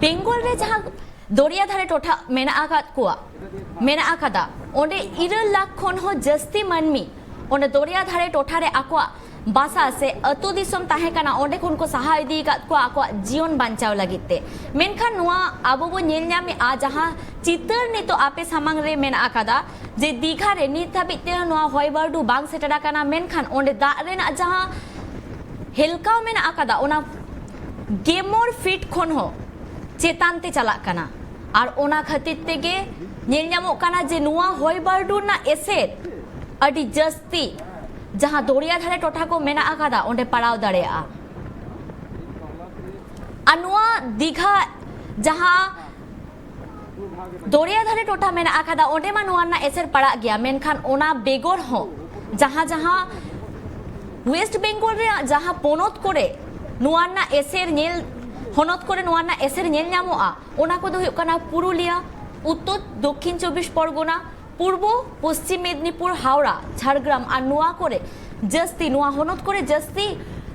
ᱵᱮᱝᱜᱚᱞ ᱨᱮ ᱡᱟᱦᱟᱸ ᱫᱚᱨᱭᱟ ᱫᱷᱟᱨᱮ ᱴᱚᱴᱷᱟ ᱢᱮᱱᱟᱜ ᱟᱠᱟᱫ ᱠᱚᱣᱟ, ᱢᱮᱱᱟᱜ ᱟᱠᱟᱫᱟ, ᱚᱸᱰᱮ ᱤᱨᱟᱹᱞ ᱞᱟᱠᱷ ᱠᱷᱚᱱ ᱦᱚᱸ ᱡᱟᱹᱥᱛᱤ ᱢᱟᱹᱱᱢᱤ ᱚᱸᱰᱮ ᱫᱚᱨᱭᱟ ᱫᱷᱟᱨᱮ ᱴᱚᱴᱷᱟ ᱨᱮ ᱟᱠᱚᱣᱟᱜ ᱵᱟᱥᱟ ᱥᱮ ᱟᱹᱛᱩ ᱫᱤᱥᱚᱢ ᱛᱟᱦᱮᱸ ᱠᱟᱱᱟ, ᱚᱸᱰᱮ ᱠᱷᱚᱱ ᱠᱚ ᱥᱟᱦᱟ ᱤᱫᱤ ᱟᱠᱟᱫ ᱠᱚᱣᱟ ᱟᱠᱚᱣᱟᱜ ᱡᱤᱭᱚᱱ ᱵᱟᱧᱪᱟᱣ ᱞᱟᱹᱜᱤᱫ ᱛᱮ᱾ ᱢᱮᱱᱠᱷᱟᱱ ᱱᱚᱣᱟ ᱟᱵᱚ ᱵᱚ ᱧᱮᱞ ᱧᱟᱢᱮᱫᱼᱟ, ᱡᱟᱦᱟᱸ ᱪᱤᱛᱟᱹᱨ ᱱᱤᱛᱚᱜ ᱟᱯᱮ ᱥᱟᱢᱟᱝ ᱨᱮ ᱢᱮᱱᱟᱜ ᱟᱠᱟᱫᱟ, ᱡᱮ ᱫᱤᱜᱷᱟ ᱨᱮ ᱱᱤᱛ ᱫᱷᱟᱹᱵᱤᱡ ᱛᱮ ᱱᱚᱣᱟ ᱦᱚᱭ ᱵᱟᱹᱨᱰᱩ ᱵᱟᱝ ᱥᱮᱴᱮᱨ ᱟᱠᱟᱱᱟ, ᱢᱮᱱᱠᱷᱟᱱ ᱚᱸᱰᱮ ᱫᱟᱜ ᱨᱮᱱᱟᱜ ᱡᱟᱦᱟᱸ ᱦᱮᱞᱠᱟᱣ ᱢᱮᱱᱟᱜ ᱟᱠᱟᱫᱟ, ᱚᱱᱟ ᱜᱮᱢᱚᱬ ᱯᱷᱤᱴ ᱠᱷᱚᱱ ᱦᱚᱸ ᱪᱮᱛᱟᱱ ᱛᱮ ᱪᱟᱞᱟᱜ ᱠᱟᱱᱟ᱾ ᱟᱨ ᱚᱱᱟ ᱠᱷᱟᱹᱛᱤᱨ ᱛᱮᱜᱮ ᱧᱮᱞ ᱧᱟᱢᱚᱜ ᱠᱟᱱᱟ ᱡᱮ ᱱᱚᱣᱟ ᱦᱚᱭ ᱵᱟᱹᱨᱰᱩ ᱨᱮᱱᱟᱜ ᱮᱥᱮᱨ ᱟᱹᱰᱤ ᱡᱟᱹᱥᱛᱤ ᱡᱟᱦᱟᱸ ᱫᱚᱨᱭᱟ ᱫᱷᱟᱨᱮ ᱴᱚᱴᱷᱟ ᱠᱚ ᱢᱮᱱᱟᱜ ᱟᱠᱟᱫᱟ, ᱚᱸᱰᱮ ᱯᱟᱲᱟᱣ ᱫᱟᱲᱮᱭᱟᱜᱼᱟ᱾ ᱟᱨ ᱱᱚᱣᱟ ᱫᱤᱜᱷᱟ ᱡᱟᱦᱟᱸ ᱫᱚᱨᱭᱟ ᱫᱷᱟᱨᱮ ᱴᱚᱴᱷᱟ ᱢᱮᱱᱟᱜ ᱟᱠᱟᱫᱟ, ᱚᱸᱰᱮ ᱢᱟ ᱱᱚᱣᱟ ᱨᱮᱱᱟᱜ ᱮᱥᱮᱨ ᱯᱟᱲᱟᱜ ᱜᱮᱭᱟ, ᱢᱮᱱᱠᱷᱟᱱ ᱚᱱᱟ ᱵᱮᱜᱚᱨ ᱦᱚᱸ ᱡᱟᱦᱟᱸ ᱡᱟᱦᱟᱸ ᱳᱭᱮᱥᱴ ᱵᱮᱝᱜᱚᱞ ᱨᱮᱭᱟᱜ ᱡᱟᱦᱟᱸ ᱯᱚᱱᱚᱛ ᱠᱚᱨᱮ ᱱᱚᱣᱟ ᱨᱮᱱᱟᱜ ᱮᱥᱮᱨ ᱧᱮᱞ, ᱦᱚᱱᱚᱛ ᱠᱚᱨᱮ ᱱᱚᱣᱟ ᱨᱮᱱᱟᱜ ᱮᱥᱮᱨ ᱧᱮᱞ ᱧᱟᱢᱚᱜᱼᱟ, ᱚᱱᱟ ᱠᱚᱫᱚ ᱦᱩᱭᱩᱜ ᱠᱟᱱᱟ ᱯᱩᱨᱩᱞᱤᱭᱟᱹ, ᱩᱛᱛᱚᱨ ᱫᱚᱠᱠᱷᱤᱱ ᱪᱚᱵᱵᱤᱥ ᱯᱚᱨᱜᱚᱱᱟ, ᱯᱩᱨᱵᱚ ᱯᱚᱥᱪᱤᱢ ᱢᱮᱫᱽᱱᱤᱯᱩᱨ, ᱦᱟᱣᱲᱟ, ᱡᱷᱟᱲᱜᱨᱟᱢ ᱟᱨ ᱱᱚᱣᱟ ᱠᱚᱨᱮ ᱡᱟᱹᱥᱛᱤ, ᱱᱚᱣᱟ ᱦᱚᱱᱚᱛ ᱠᱚᱨᱮ ᱡᱟᱹᱥᱛᱤ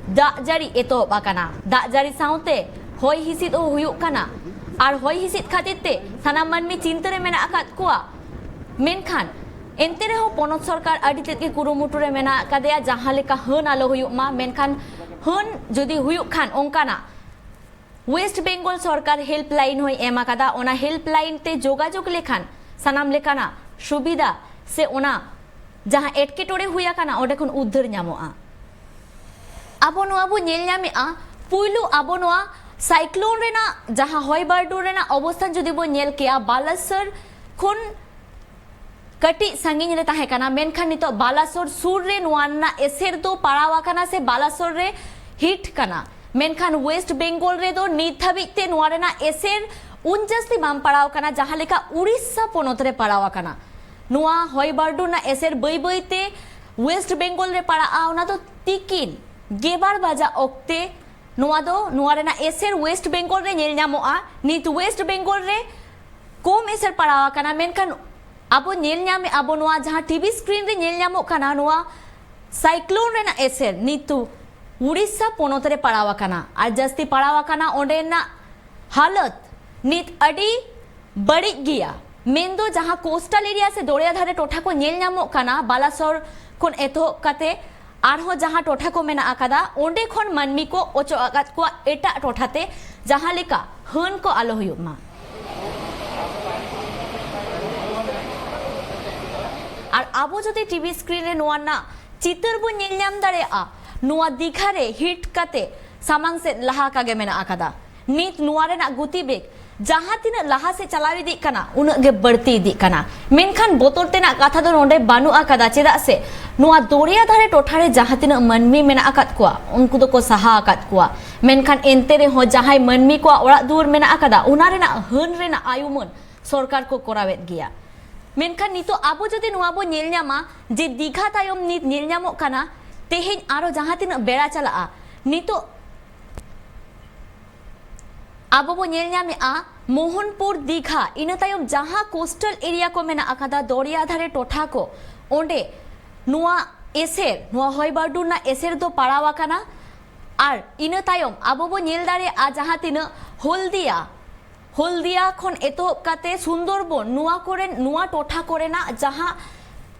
ᱫᱟᱜ ᱡᱟᱹᱲᱤ ᱮᱛᱚᱦᱚᱵ ᱟᱠᱟᱱᱟ᱾ ᱫᱟᱜ ᱡᱟᱹᱲᱤ ᱥᱟᱶᱛᱮ ᱦᱚᱭ ᱦᱤᱸᱥᱤᱫ ᱦᱚᱸ ᱦᱩᱭᱩᱜ ᱠᱟᱱᱟ᱾ ᱟᱨ ᱦᱚᱭ ᱦᱤᱸᱥᱤᱫ ᱠᱷᱟᱹᱛᱤᱨ ᱛᱮ ᱥᱟᱱᱟᱢ ᱢᱟᱹᱱᱢᱤ ᱪᱤᱱᱛᱟᱹ ᱨᱮ ᱢᱮᱱᱟᱜ ᱟᱠᱟᱫ ᱠᱚᱣᱟ᱾ ᱢᱮᱱᱠᱷᱟᱱ ᱮᱱᱛᱮ ᱨᱮᱦᱚᱸ ᱯᱚᱱᱚᱛ ᱥᱚᱨᱠᱟᱨ ᱟᱹᱰᱤ ᱛᱮᱫ ᱜᱮ ᱠᱩᱨᱩᱢᱩᱴᱩ ᱨᱮ ᱢᱮᱱᱟᱜ ᱟᱠᱟᱫᱮᱭᱟ, ᱡᱟᱦᱟᱸ ᱞᱮᱠᱟ ᱦᱟᱹᱱ ᱟᱞᱚ ᱦᱩᱭᱩᱜ ᱢᱟ᱾ ᱢᱮᱱᱠᱷᱟᱱ ᱦᱟᱹᱱ ᱡᱩᱫᱤ ᱦᱩᱭᱩᱜ ᱠᱷᱟᱱ, ᱚᱱᱠᱟᱱᱟᱜ ᱳᱭᱮᱥᱴ ᱵᱮᱝᱜᱚᱞ ᱥᱚᱨᱠᱟᱨ ᱦᱮᱞᱯ ᱞᱟᱭᱤᱱ ᱦᱚᱸᱭ ᱮᱢ ᱟᱠᱟᱫᱟ᱾ ᱚᱱᱟ ᱦᱮᱞᱯ ᱞᱟᱭᱤᱱ ᱛᱮ ᱡᱳᱜᱟᱡᱳᱜᱽ ᱞᱮᱠᱷᱟᱱ ᱥᱟᱱᱟᱢ ᱞᱮᱠᱟᱱᱟᱜ ᱥᱩᱵᱤᱫᱷᱟ ᱥᱮ ᱚᱱᱟ ᱡᱟᱦᱟᱸ ᱮᱴᱠᱮᱴᱚᱬᱮ ᱦᱩᱭ ᱟᱠᱟᱱᱟ, ᱚᱸᱰᱮ ᱠᱷᱚᱱ ᱩᱫᱽᱫᱷᱟᱹᱨ ᱧᱟᱢᱚᱜᱼᱟ᱾ ᱟᱵᱚ ᱱᱚᱣᱟ ᱵᱚ ᱧᱮᱞ ᱧᱟᱢᱮᱜᱼᱟ, ᱯᱩᱭᱞᱩ ᱟᱵᱚ ᱱᱚᱣᱟ ᱥᱟᱭᱠᱞᱳᱱ ᱨᱮᱱᱟᱜ ᱡᱟᱦᱟᱸ ᱦᱚᱭ ᱵᱟᱹᱨᱰᱩ ᱨᱮᱱᱟᱜ ᱚᱵᱚᱥᱛᱷᱟ ᱡᱩᱫᱤ ᱵᱚ ᱧᱮᱞ ᱠᱮᱭᱟ, ᱵᱟᱞᱟᱥᱚᱨ ᱠᱷᱚᱱ ᱠᱟᱹᱴᱤᱡ ᱥᱟᱺᱜᱤᱧ ᱨᱮ ᱛᱟᱦᱮᱸ ᱠᱟᱱᱟ, ᱢᱮᱱᱠᱷᱟᱱ ᱱᱤᱛᱚᱜ ᱵᱟᱞᱟᱥᱚᱨ ᱥᱩᱨ ᱨᱮ ᱱᱚᱣᱟ ᱨᱮᱱᱟᱜ ᱮᱥᱮᱨ ᱫᱚ ᱯᱟᱲᱟᱣ ᱟᱠᱟᱱᱟ ᱥᱮ ᱵᱟᱞᱟᱥᱚᱨ ᱨᱮ ᱦᱤᱴ ᱠᱟᱱᱟ᱾ ᱢᱮᱱᱠᱷᱟᱱ ᱳᱭᱮᱥᱴ ᱵᱮᱝᱜᱚᱞ ᱨᱮᱫᱚ ᱱᱤᱛ ᱫᱷᱟᱹᱵᱤᱡ ᱛᱮ ᱱᱚᱣᱟ ᱨᱮᱱᱟᱜ ᱮᱥᱮᱨ ᱩᱱ ᱡᱟᱹᱥᱛᱤ ᱵᱟᱝ ᱯᱟᱲᱟᱣ ᱟᱠᱟᱱᱟ, ᱡᱟᱦᱟᱸ ᱞᱮᱠᱟ ᱩᱲᱤᱥᱥᱟ ᱯᱚᱱᱚᱛ ᱨᱮ ᱯᱟᱲᱟᱣ ᱟᱠᱟᱱᱟ᱾ ᱱᱚᱣᱟ ᱦᱚᱭ ᱵᱟᱹᱨᱰᱩ ᱨᱮᱱᱟᱜ ᱮᱥᱮᱨ ᱵᱟᱹᱭ ᱵᱟᱹᱭ ᱛᱮ ᱳᱭᱮᱥᱴ ᱵᱮᱝᱜᱚᱞ ᱨᱮ ᱯᱟᱲᱟᱜᱼᱟ, ᱚᱱᱟ ᱫᱚ ᱛᱤᱠᱤᱱ ᱜᱮᱵᱟᱨ ᱵᱟᱡᱟᱜ ᱚᱠᱛᱮ ᱱᱚᱣᱟ ᱫᱚ, ᱱᱚᱣᱟ ᱨᱮᱱᱟᱜ ᱮᱥᱮᱨ ᱳᱭᱮᱥᱴ ᱵᱮᱝᱜᱚᱞ ᱨᱮ ᱧᱮᱞ ᱧᱟᱢᱚᱜᱼᱟ᱾ ᱱᱤᱛ ᱳᱭᱮᱥᱴ ᱵᱮᱝᱜᱚᱞ ᱨᱮ ᱠᱚᱢ ᱮᱥᱮᱨ ᱯᱟᱲᱟᱣ ᱟᱠᱟᱱᱟ, ᱢᱮᱱᱠᱷᱟᱱ ᱟᱵᱚ ᱧᱮᱞ ᱧᱟᱢᱮᱜᱼᱟ ᱵᱚ ᱱᱚᱣᱟ ᱡᱟᱦᱟᱸ ᱴᱤᱵᱷᱤ ᱥᱠᱨᱤᱱ ᱨᱮ ᱧᱮᱞ ᱧᱟᱢᱚᱜ ᱠᱟᱱᱟ, ᱱᱚᱣᱟ ᱥᱟᱭᱠᱞᱳᱱ ᱨᱮᱱᱟᱜ ᱮᱥᱮᱨ ᱱᱤᱛ ᱩᱲᱤᱥᱥᱟ ᱯᱚᱱᱚᱛ ᱨᱮ ᱯᱟᱲᱟᱣ ᱟᱠᱟᱱᱟ᱾ ᱟᱨ ᱡᱟᱹᱥᱛᱤ ᱯᱟᱲᱟᱣ ᱟᱠᱟᱱᱟ ᱚᱸᱰᱮᱱᱟᱜ ᱦᱟᱞᱚᱛ ᱱᱤᱛ ᱟᱹᱰᱤ ᱵᱟᱹᱲᱤᱡ ᱜᱮᱭᱟ᱾ ᱢᱮᱱᱫᱚ ᱡᱟᱦᱟᱸ ᱠᱳᱥᱴᱟᱞ ᱮᱨᱤᱭᱟ ᱥᱮ ᱫᱚᱨᱭᱟ ᱫᱷᱟᱨᱮ ᱴᱚᱴᱷᱟ ᱠᱚ ᱧᱮᱞ ᱧᱟᱢᱚᱜ ᱠᱟᱱᱟ, ᱵᱟᱞᱟᱥᱚᱨ ᱠᱷᱚᱱ ᱮᱛᱚᱦᱚᱵ ᱠᱟᱛᱮ ᱟᱨᱦᱚᱸ ᱡᱟᱦᱟᱸ ᱴᱚᱴᱷᱟ ᱠᱚ ᱢᱮᱱᱟᱜ ᱟᱠᱟᱫᱟ, ᱚᱸᱰᱮ ᱠᱷᱚᱱ ᱢᱟᱹᱱᱢᱤ ᱠᱚ ᱚᱪᱚᱜ ᱟᱠᱟᱫ ᱠᱚᱣᱟ ᱮᱴᱟᱜ ᱴᱚᱴᱷᱟ ᱛᱮ, ᱡᱟᱦᱟᱸ ᱞᱮᱠᱟ ᱦᱟᱹᱱ ᱠᱚ ᱟᱞᱚ ᱦᱩᱭᱩᱜ ᱢᱟ᱾ ᱟᱨ ᱟᱵᱚ ᱡᱩᱫᱤ ᱴᱤᱵᱷᱤ ᱥᱠᱨᱤᱱ ᱨᱮ ᱱᱚᱣᱟ ᱨᱮᱱᱟᱜ ᱪᱤᱛᱟᱹᱨ ᱵᱚᱱ ᱧᱮᱞ ᱧᱟᱢ ᱫᱟᱲᱮᱭᱟᱜᱼᱟ, ᱱᱚᱣᱟ ᱫᱤᱜᱷᱟ ᱨᱮ ᱦᱤᱴ ᱠᱟᱛᱮ ᱥᱟᱢᱟᱝ ᱥᱮᱫ ᱞᱟᱦᱟ ᱟᱠᱟ ᱜᱮ ᱢᱮᱱᱟᱜ ᱟᱠᱟᱫᱟ᱾ ᱱᱤᱛ ᱱᱚᱣᱟ ᱨᱮᱱᱟᱜ ᱜᱚᱛᱤ ᱵᱮᱜᱽ ᱡᱟᱦᱟᱸ ᱛᱤᱱᱟᱹᱜ ᱞᱟᱦᱟ ᱥᱮᱫ ᱪᱟᱞᱟᱣ ᱤᱫᱤᱜ ᱠᱟᱱᱟ, ᱩᱱᱟᱹᱜ ᱜᱮ ᱵᱟᱹᱲᱛᱤ ᱤᱫᱤᱜ ᱠᱟᱱᱟ᱾ ᱢᱮᱱᱠᱷᱟᱱ ᱵᱚᱛᱚᱨ ᱛᱮᱱᱟᱜ ᱠᱟᱛᱷᱟ ᱫᱚ ᱱᱚᱰᱮ ᱵᱟᱹᱱᱩᱜ ᱟᱠᱟᱫᱟ, ᱪᱮᱫᱟᱜ ᱥᱮ ᱱᱚᱣᱟ ᱫᱚᱨᱭᱟ ᱫᱷᱟᱨᱮ ᱴᱚᱴᱷᱟ ᱨᱮ ᱡᱟᱦᱟᱸ ᱛᱤᱱᱟᱹᱜ ᱢᱟᱹᱱᱢᱤ ᱢᱮᱱᱟᱜ ᱟᱠᱟᱫ ᱠᱚᱣᱟ, ᱩᱱᱠᱩ ᱫᱚᱠᱚ ᱥᱟᱦᱟ ᱟᱠᱟᱫ ᱠᱚᱣᱟ᱾ ᱢᱮᱱᱠᱷᱟᱱ ᱮᱱᱛᱮ ᱨᱮᱦᱚᱸ ᱡᱟᱦᱟᱸᱭ ᱢᱟᱹᱱᱢᱤ ᱠᱚᱣᱟᱜ ᱚᱲᱟᱜ ᱫᱩᱣᱟᱹᱨ ᱢᱮᱱᱟᱜ ᱟᱠᱟᱫᱟ, ᱚᱱᱟ ᱨᱮᱱᱟᱜ ᱦᱟᱹᱱ ᱨᱮᱱᱟᱜ ᱟᱭᱩᱢᱟᱹᱱ ᱥᱚᱨᱠᱟᱨ ᱠᱚ ᱠᱚᱨᱟᱣᱮᱫ ᱜᱮᱭᱟ᱾ ᱢᱮᱱᱠᱷᱟᱱ ᱱᱤᱛᱚᱜ ᱟᱵᱚ ᱡᱩᱫᱤ ᱱᱚᱣᱟ ᱵᱚ ᱧᱮᱞ ᱧᱟᱢᱟ ᱡᱮ ᱫᱤᱜᱷᱟ ᱛᱟᱭᱚᱢ ᱱᱤᱛ ᱧᱮᱞ ᱧᱟᱢᱚᱜ ᱠᱟᱱᱟ, ᱛᱮᱦᱮᱧ ᱟᱨᱚ ᱡᱟᱦᱟᱸ ᱛᱤᱱᱟᱹᱜ ᱵᱮᱲᱟ ᱪᱟᱞᱟᱜᱼᱟ, ᱱᱤᱛᱚᱜ ᱟᱵᱚ ᱵᱚ ᱧᱮᱞ ᱧᱟᱢᱮᱜᱼᱟ ᱢᱳᱦᱚᱱᱯᱩᱨ, ᱫᱤᱜᱷᱟ, ᱤᱱᱟᱹ ᱛᱟᱭᱚᱢ ᱡᱟᱦᱟᱸ ᱠᱳᱥᱴᱟᱞ ᱮᱨᱤᱭᱟ ᱠᱚ ᱢᱮᱱᱟᱜ ᱟᱠᱟᱫᱟ, ᱫᱚᱨᱭᱟ ᱫᱷᱟᱨᱮ ᱴᱚᱴᱷᱟ ᱠᱚ, ᱚᱸᱰᱮ ᱱᱚᱣᱟ ᱮᱥᱮᱨ, ᱱᱚᱣᱟ ᱦᱚᱭ ᱵᱟᱹᱨᱰᱩ ᱨᱮᱱᱟᱜ ᱮᱥᱮᱨ ᱫᱚ ᱯᱟᱲᱟᱣ ᱟᱠᱟᱱᱟ᱾ ᱟᱨ ᱤᱱᱟᱹ ᱛᱟᱭᱚᱢ ᱟᱵᱚ ᱵᱚ ᱧᱮᱞ ᱫᱟᱲᱮᱭᱟᱜᱼᱟ ᱡᱟᱦᱟᱸ ᱛᱤᱱᱟᱹᱜ ᱦᱚᱞᱫᱤᱭᱟ, ᱦᱚᱞᱫᱤᱭᱟ ᱠᱷᱚᱱ ᱮᱛᱚᱦᱚᱵ ᱠᱟᱛᱮ ᱥᱩᱱᱫᱚᱨᱵᱚᱱ, ᱱᱚᱣᱟ ᱠᱚᱨᱮᱱ, ᱱᱚᱣᱟ ᱴᱚᱴᱷᱟ ᱠᱚᱨᱮᱱᱟᱜ ᱡᱟᱦᱟᱸ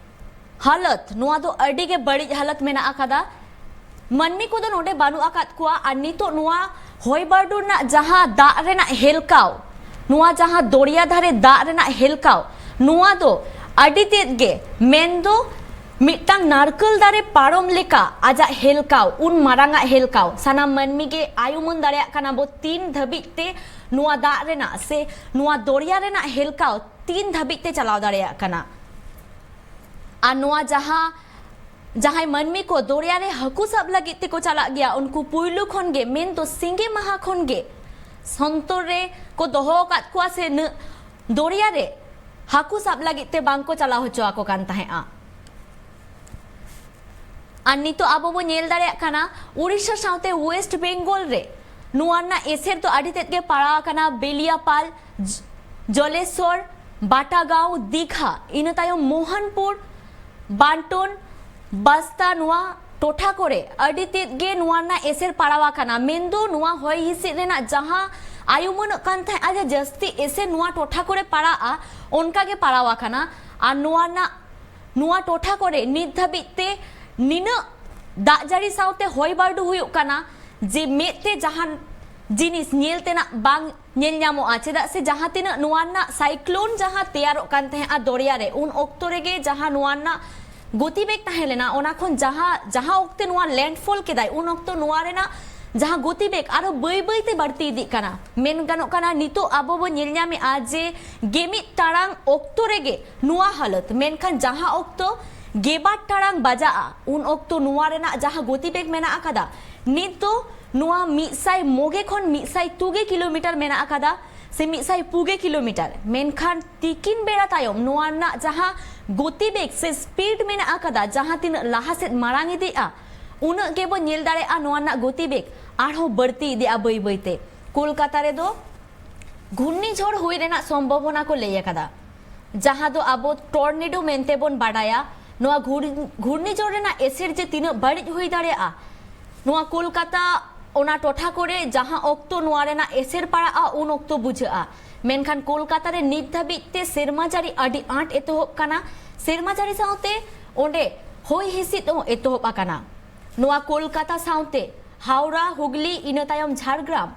ᱦᱟᱞᱚᱛ, ᱱᱚᱣᱟ ᱫᱚ ᱟᱹᱰᱤ ᱜᱮ ᱵᱟᱹᱲᱤᱡ ᱦᱟᱞᱚᱛ ᱢᱮᱱᱟᱜ ᱟᱠᱟᱫᱟ᱾ ᱢᱟᱹᱱᱢᱤ ᱠᱚᱫᱚ ᱱᱚᱰᱮ ᱵᱟᱹᱱᱩᱜ ᱟᱠᱟᱫ ᱠᱚᱣᱟ᱾ ᱟᱨ ᱱᱤᱛᱚᱜ ᱱᱚᱣᱟ ᱦᱚᱭ ᱵᱟᱹᱨᱰᱩ ᱨᱮᱱᱟᱜ ᱡᱟᱦᱟᱸ ᱫᱟᱜ ᱨᱮᱱᱟᱜ ᱦᱮᱞᱠᱟᱣ, ᱱᱚᱣᱟ ᱡᱟᱦᱟᱸ ᱫᱚᱨᱭᱟ ᱫᱷᱟᱨᱮ ᱫᱟᱜ ᱨᱮᱱᱟᱜ ᱦᱮᱞᱠᱟᱣ, ᱱᱚᱣᱟ ᱫᱚ ᱟᱹᱰᱤ ᱛᱮᱫ ᱜᱮ, ᱢᱮᱱᱫᱚ ᱢᱤᱫᱴᱟᱝ ᱱᱟᱨᱠᱳᱞ ᱫᱟᱨᱮ ᱯᱟᱨᱚᱢ ᱞᱮᱠᱟ ᱟᱡᱟᱜ ᱦᱮᱞᱠᱟᱣ, ᱩᱱ ᱢᱟᱨᱟᱝᱟᱜ ᱦᱮᱞᱠᱟᱣ᱾ ᱥᱟᱱᱟᱢ ᱢᱟᱹᱱᱢᱤ ᱜᱮ ᱟᱭᱩᱢᱟᱹᱱ ᱫᱟᱲᱮᱭᱟᱜ ᱠᱟᱱᱟ ᱵᱚ ᱛᱤᱱ ᱫᱷᱟᱹᱵᱤᱡ ᱛᱮ ᱱᱚᱣᱟ ᱫᱟᱜ ᱨᱮᱱᱟᱜ ᱥᱮ ᱱᱚᱣᱟ ᱫᱚᱨᱭᱟ ᱨᱮᱱᱟᱜ ᱦᱮᱞᱠᱟᱣ ᱛᱤᱱ ᱫᱷᱟᱹᱵᱤᱡ ᱛᱮ ᱪᱟᱞᱟᱣ ᱫᱟᱲᱮᱭᱟᱜ ᱠᱟᱱᱟ᱾ ᱟᱨ ᱱᱚᱣᱟ ᱡᱟᱦᱟᱸ, ᱡᱟᱦᱟᱸᱭ ᱢᱟᱹᱱᱢᱤ ᱠᱚ ᱫᱚᱨᱭᱟ ᱨᱮ ᱦᱟᱹᱠᱩ ᱥᱟᱵ ᱞᱟᱹᱜᱤᱫ ᱛᱮᱠᱚ ᱪᱟᱞᱟᱜ ᱜᱮᱭᱟ, ᱩᱱᱠᱩ ᱯᱩᱭᱞᱩ ᱠᱷᱚᱱ ᱜᱮ, ᱢᱮᱱᱫᱚ ᱥᱤᱸᱜᱮ ᱢᱟᱦᱟ ᱠᱷᱚᱱ ᱜᱮ ᱥᱚᱱᱛᱚᱨ ᱨᱮ ᱠᱚ ᱫᱚᱦᱚ ᱟᱠᱟᱫ ᱠᱚᱣᱟ ᱥᱮ ᱱᱟᱹ-, ᱫᱚᱨᱭᱟ ᱨᱮ ᱦᱟᱹᱠᱩ ᱥᱟᱵ ᱞᱟᱹᱜᱤᱫ ᱛᱮ ᱵᱟᱝ ᱠᱚ ᱪᱟᱞᱟᱣ ᱦᱚᱪᱚ ᱟᱠᱚ ᱠᱟᱱ ᱛᱟᱦᱮᱸᱫᱼᱟ᱾ ᱟᱨ ᱱᱤᱛᱚᱜ ᱟᱵᱚ ᱵᱚ ᱧᱮᱞ ᱫᱟᱲᱮᱭᱟᱜ ᱠᱟᱱᱟ, ᱩᱲᱤᱥᱥᱟ ᱥᱟᱶᱛᱮ ᱳᱭᱮᱥᱴ ᱵᱮᱝᱜᱚᱞ ᱨᱮ ᱱᱚᱣᱟ ᱨᱮᱱᱟᱜ ᱮᱥᱮᱨ ᱫᱚ ᱟᱹᱰᱤ ᱛᱮᱫ ᱜᱮ ᱯᱟᱲᱟᱣ ᱟᱠᱟᱱᱟ᱾ ᱵᱮᱞᱤᱭᱟᱯᱟᱞ, ᱡ-, ᱡᱚᱞᱮᱥᱣᱚᱨ, ᱵᱟᱴᱟᱜᱟᱸᱣ, ᱫᱤᱜᱷᱟ, ᱤᱱᱟᱹ ᱛᱟᱭᱚᱢ ᱢᱳᱦᱚᱱᱯᱩᱨ, ᱵᱟᱱᱴᱳᱱ, ᱵᱟᱥᱛᱟ, ᱱᱚᱣᱟ ᱴᱚᱴᱷᱟ ᱠᱚᱨᱮ ᱟᱹᱰᱤ ᱛᱮᱫ ᱜᱮ ᱱᱚᱣᱟ ᱨᱮᱱᱟᱜ ᱮᱥᱮᱨ ᱯᱟᱲᱟᱣ ᱟᱠᱟᱱᱟ᱾ ᱢᱮᱱᱫᱚ ᱱᱚᱣᱟ ᱦᱚᱭ ᱦᱤᱸᱥᱤᱫ ᱨᱮᱱᱟᱜ ᱡᱟᱦᱟᱸ ᱟᱭᱩᱢᱟᱹᱱᱚᱜ ᱠᱟᱱ ᱛᱟᱦᱮᱸᱫᱼᱟ ᱡᱮ ᱡᱟᱹᱥᱛᱤ ᱮᱥᱮᱨ ᱱᱚᱣᱟ ᱴᱚᱴᱷᱟ ᱠᱚᱨᱮ ᱯᱟᱲᱟᱜᱼᱟ, ᱚᱱᱠᱟ ᱜᱮ ᱯᱟᱲᱟᱣ ᱟᱠᱟᱱᱟ᱾ ᱟᱨ ᱱᱚᱣᱟ ᱨᱮᱱᱟᱜ, ᱱᱚᱣᱟ ᱴᱚᱴᱷᱟ ᱠᱚᱨᱮ ᱱᱤᱛ ᱫᱷᱟᱹᱵᱤᱡ ᱛᱮ ᱱᱤᱱᱟᱹᱜ ᱫᱟᱜ ᱡᱟᱹᱲᱤ ᱥᱟᱶᱛᱮ ᱦᱚᱭ ᱵᱟᱹᱨᱰᱩ ᱦᱩᱭᱩᱜ ᱠᱟᱱᱟ ᱡᱮ ᱢᱮᱫ ᱛᱮ ᱡᱟᱦᱟᱱ ᱡᱤᱱᱤᱥ ᱧᱮᱞ ᱛᱮᱱᱟᱜ ᱵᱟᱝ ᱧᱮᱞ ᱧᱟᱢᱚᱜᱼᱟ᱾ ᱪᱮᱫᱟᱜ ᱥᱮ ᱡᱟᱦᱟᱸ ᱛᱤᱱᱟᱹᱜ ᱱᱚᱣᱟ ᱨᱮᱱᱟᱜ ᱥᱟᱭᱠᱞᱳᱱ ᱡᱟᱦᱟᱸ ᱛᱮᱭᱟᱨᱚᱜ ᱠᱟᱱ ᱛᱟᱦᱮᱸᱫᱼᱟ ᱫᱚᱨᱭᱟ ᱨᱮ, ᱩᱱ ᱚᱠᱛᱚ ᱨᱮᱜᱮ ᱡᱟᱦᱟᱸ ᱱᱚᱣᱟ ᱨᱮᱱᱟᱜ ᱜᱚᱛᱤ ᱵᱮᱜᱽ ᱛᱟᱦᱮᱸ ᱞᱮᱱᱟ, ᱚᱱᱟ ᱠᱷᱚᱱ ᱡᱟᱦᱟᱸ, ᱡᱟᱦᱟᱸ ᱚᱠᱛᱮ ᱱᱚᱣᱟ ᱞᱮᱱᱰᱯᱷᱚᱞ ᱠᱮᱫᱟᱭ, ᱩᱱ ᱚᱠᱛᱚ ᱱᱚᱣᱟ ᱨᱮᱱᱟᱜ ᱡᱟᱦᱟᱸ ᱜᱚᱛᱤ ᱵᱮᱜᱽ ᱟᱨᱦᱚᱸ ᱵᱟᱹᱭ ᱵᱟᱹᱭ ᱛᱮ ᱵᱟᱹᱲᱛᱤ ᱤᱫᱤᱜ ᱠᱟᱱᱟ᱾ ᱢᱮᱱ ᱜᱟᱱᱚᱜ ᱠᱟᱱᱟ, ᱱᱤᱛᱚᱜ ᱟᱵᱚ ᱵᱚ ᱧᱮᱞ ᱧᱟᱢᱮᱫᱼᱟ ᱡᱮ ᱜᱮᱢᱤᱫ ᱴᱟᱲᱟᱝ ᱚᱠᱛᱚ ᱨᱮᱜᱮ ᱱᱚᱣᱟ ᱦᱟᱞᱚᱛ, ᱢᱮᱱᱠᱷᱟᱱ ᱡᱟᱦᱟᱸ ᱚᱠᱛᱚ ᱜᱮᱵᱟᱨ ᱴᱟᱲᱟᱝ ᱵᱟᱡᱟᱜᱼᱟ, ᱩᱱ ᱚᱠᱛᱚ ᱱᱚᱣᱟ ᱨᱮᱱᱟᱜ ᱡᱟᱦᱟᱸ ᱜᱚᱛᱤ ᱵᱮᱜᱽ ᱢᱮᱱᱟᱜ ᱟᱠᱟᱫᱟ, ᱱᱤᱛ ᱫᱚ ᱱᱚᱣᱟ ᱢᱤᱫ ᱥᱟᱭ ᱢᱚᱜᱮ ᱠᱷᱚᱱ ᱢᱤᱫ ᱥᱟᱭ ᱛᱩᱜᱮ ᱠᱤᱞᱳᱢᱤᱴᱟᱨ ᱢᱮᱱᱟᱜ ᱟᱠᱟᱫᱟ, ᱥᱮ ᱢᱤᱫ ᱥᱟᱭ ᱯᱩᱜᱮ ᱠᱤᱞᱳᱢᱤᱴᱟᱨ᱾ ᱢᱮᱱᱠᱷᱟᱱ ᱛᱤᱠᱤᱱ ᱵᱮᱲᱟ ᱛᱟᱭᱚᱢ ᱱᱚᱣᱟ ᱨᱮᱱᱟᱜ ᱡᱟᱦᱟᱸ ᱜᱚᱛᱤ ᱵᱮᱜᱽ ᱥᱮ ᱥᱯᱤᱰ ᱢᱮᱱᱟᱜ ᱟᱠᱟᱫᱟ, ᱡᱟᱦᱟᱸ ᱛᱤᱱᱟᱹᱜ ᱞᱟᱦᱟ ᱥᱮᱫ ᱢᱟᱲᱟᱝ ᱤᱫᱤᱜᱼᱟ, ᱩᱱᱟᱹᱜ ᱜᱮᱵᱚ ᱧᱮᱞ ᱫᱟᱲᱮᱭᱟᱜᱼᱟ ᱱᱚᱣᱟ ᱨᱮᱱᱟᱜ ᱜᱚᱛᱤ ᱵᱮᱜᱽ ᱟᱨᱦᱚᱸ ᱵᱟᱹᱲᱛᱤ ᱤᱫᱤᱜᱼᱟ ᱵᱟᱹᱭ ᱵᱟᱹᱭᱛᱮ᱾ ᱠᱳᱞᱠᱟᱛᱟ ᱨᱮᱫᱚ ᱜᱷᱩᱨᱱᱤᱡᱷᱚᱲ ᱦᱩᱭ ᱨᱮᱱᱟᱜ ᱥᱚᱢᱵᱷᱚᱵᱚᱱᱟ ᱠᱚ ᱞᱟᱹᱭ ᱟᱠᱟᱫᱟ, ᱡᱟᱦᱟᱸ ᱫᱚ ᱟᱵᱚ ᱴᱚᱨᱱᱮᱰᱳ ᱢᱮᱱᱛᱮ ᱵᱚᱱ ᱵᱟᱰᱟᱭᱟ᱾ ᱱᱚᱣᱟ ᱜᱷᱩᱨ-, ᱜᱷᱩᱨᱱᱤᱡᱷᱚᱲ ᱨᱮᱱᱟᱜ ᱮᱥᱮᱨ ᱡᱮ ᱛᱤᱱᱟᱹᱜ ᱵᱟᱹᱲᱤᱡ ᱦᱩᱭ ᱫᱟᱲᱮᱭᱟᱜᱼᱟ, ᱱᱚᱣᱟ ᱠᱳᱞᱠᱟᱛᱟ ᱚᱱᱟ ᱴᱚᱴᱷᱟ ᱠᱚᱨᱮ ᱡᱟᱦᱟᱸ ᱚᱠᱛᱚ ᱱᱚᱣᱟ ᱨᱮᱱᱟᱜ ᱮᱥᱮᱨ ᱯᱟᱲᱟᱜᱼᱟ, ᱩᱱ ᱚᱠᱛᱚ ᱵᱩᱡᱷᱟᱹᱜᱼᱟ᱾ ᱢᱮᱱᱠᱷᱟᱱ ᱠᱳᱞᱠᱟᱛᱟ ᱨᱮ ᱱᱤᱛ ᱫᱷᱟᱹᱵᱤᱡ ᱛᱮ ᱥᱮᱨᱢᱟ ᱡᱟᱹᱲᱤ ᱟᱹᱰᱤ ᱟᱸᱴ ᱮᱛᱚᱦᱚᱵ ᱠᱟᱱᱟ᱾ ᱥᱮᱨᱢᱟ ᱡᱟᱹᱲᱤ ᱥᱟᱶᱛᱮ ᱚᱸᱰᱮ ᱦᱚᱭ ᱦᱤᱸᱥᱤᱫ ᱦᱚᱸ ᱮᱛᱚᱦᱚᱵ ᱟᱠᱟᱱᱟ᱾ ᱱᱚᱣᱟ ᱠᱳᱞᱠᱟᱛᱟ ᱥᱟᱶᱛᱮ ᱦᱟᱣᱲᱟ, ᱦᱩᱜᱽᱞᱤ, ᱤᱱᱟᱹ ᱛᱟᱭᱚᱢ ᱡᱷᱟᱲᱜᱨᱟᱢ,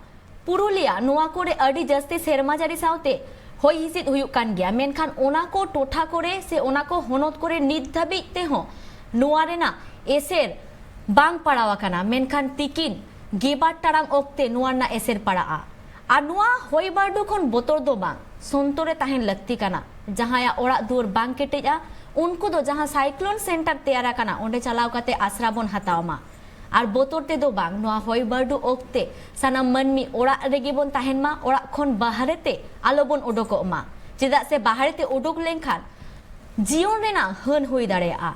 ᱯᱩᱨᱩᱞᱤᱭᱟ, ᱱᱚᱣᱟ ᱠᱚᱨᱮ ᱟᱹᱰᱤ ᱡᱟᱹᱥᱛᱤ ᱥᱮᱨᱢᱟ ᱡᱟᱹᱲᱤ ᱥᱟᱶᱛᱮ ᱦᱚᱭ ᱦᱤᱸᱥᱤᱫ ᱦᱩᱭᱩᱜ ᱠᱟᱱ ᱜᱮᱭᱟ, ᱢᱮᱱᱠᱷᱟᱱ ᱚᱱᱟ ᱠᱚ ᱴᱚᱴᱷᱟ ᱠᱚᱨᱮ ᱥᱮ ᱚᱱᱟ ᱠᱚ ᱦᱚᱱᱚᱛ ᱠᱚᱨᱮ ᱱᱤᱛ ᱫᱷᱟᱹᱵᱤᱡ ᱛᱮᱦᱚᱸ ᱱᱚᱣᱟ ᱨᱮᱱᱟᱜ ᱮᱥᱮᱨ ᱵᱟᱝ ᱯᱟᱲᱟᱣ ᱟᱠᱟᱱᱟ, ᱢᱮᱱᱠᱷᱟᱱ ᱛᱤᱠᱤᱱ ᱜᱮᱵᱟᱨ ᱴᱟᱲᱟᱝ ᱚᱠᱛᱮ ᱱᱚᱣᱟ ᱨᱮᱱᱟᱜ ᱮᱥᱮᱨ ᱯᱟᱲᱟᱜᱼᱟ᱾ ᱟᱨ ᱱᱚᱣᱟ ᱦᱚᱭ ᱵᱟᱹᱨᱰᱩ ᱠᱷᱚᱱ ᱵᱚᱛᱚᱨ ᱫᱚ ᱵᱟᱝ, ᱥᱚᱱᱛᱚᱨ ᱨᱮ ᱛᱟᱦᱮᱱ ᱞᱟᱹᱠᱛᱤ ᱠᱟᱱᱟ᱾ ᱡᱟᱦᱟᱸᱭᱟᱜ ᱚᱲᱟᱜ ᱫᱩᱣᱟᱹᱨ ᱵᱟᱝ ᱠᱮᱴᱮᱡᱼᱟ, ᱩᱱᱠᱩ ᱫᱚ ᱡᱟᱦᱟᱸ ᱥᱟᱭᱠᱞᱳᱱ ᱥᱮᱱᱴᱟᱨ ᱛᱮᱭᱟᱨ ᱟᱠᱟᱱᱟ, ᱚᱸᱰᱮ ᱪᱟᱞᱟᱣ ᱠᱟᱛᱮ ᱟᱥᱨᱟ ᱵᱚᱱ ᱦᱟᱛᱟᱣ ᱢᱟ᱾ ᱟᱨ ᱵᱚᱛᱚᱨ ᱛᱮᱫᱚ ᱵᱟᱝ, ᱱᱚᱣᱟ ᱦᱚᱭ ᱵᱟᱹᱨᱰᱩ ᱚᱠᱛᱮ ᱥᱟᱱᱟᱢ ᱢᱟᱹᱱᱢᱤ ᱚᱲᱟᱜ ᱨᱮᱜᱮ ᱵᱚᱱ ᱛᱟᱦᱮᱱ ᱢᱟ, ᱚᱲᱟᱜ ᱠᱷᱚᱱ ᱵᱟᱦᱨᱮ ᱛᱮ ᱟᱞᱚ ᱵᱚᱱ ᱩᱰᱩᱠᱚᱜ ᱢᱟ᱾ ᱪᱮᱫᱟᱜ ᱥᱮ ᱵᱟᱦᱨᱮ ᱛᱮ ᱩᱰᱩᱠ ᱞᱮᱱᱠᱷᱟᱱ ᱡᱤᱭᱚᱱ ᱨᱮᱱᱟᱜ ᱦᱟᱹᱱ ᱦᱩᱭ ᱫᱟᱲᱮᱭᱟᱜᱼᱟ᱾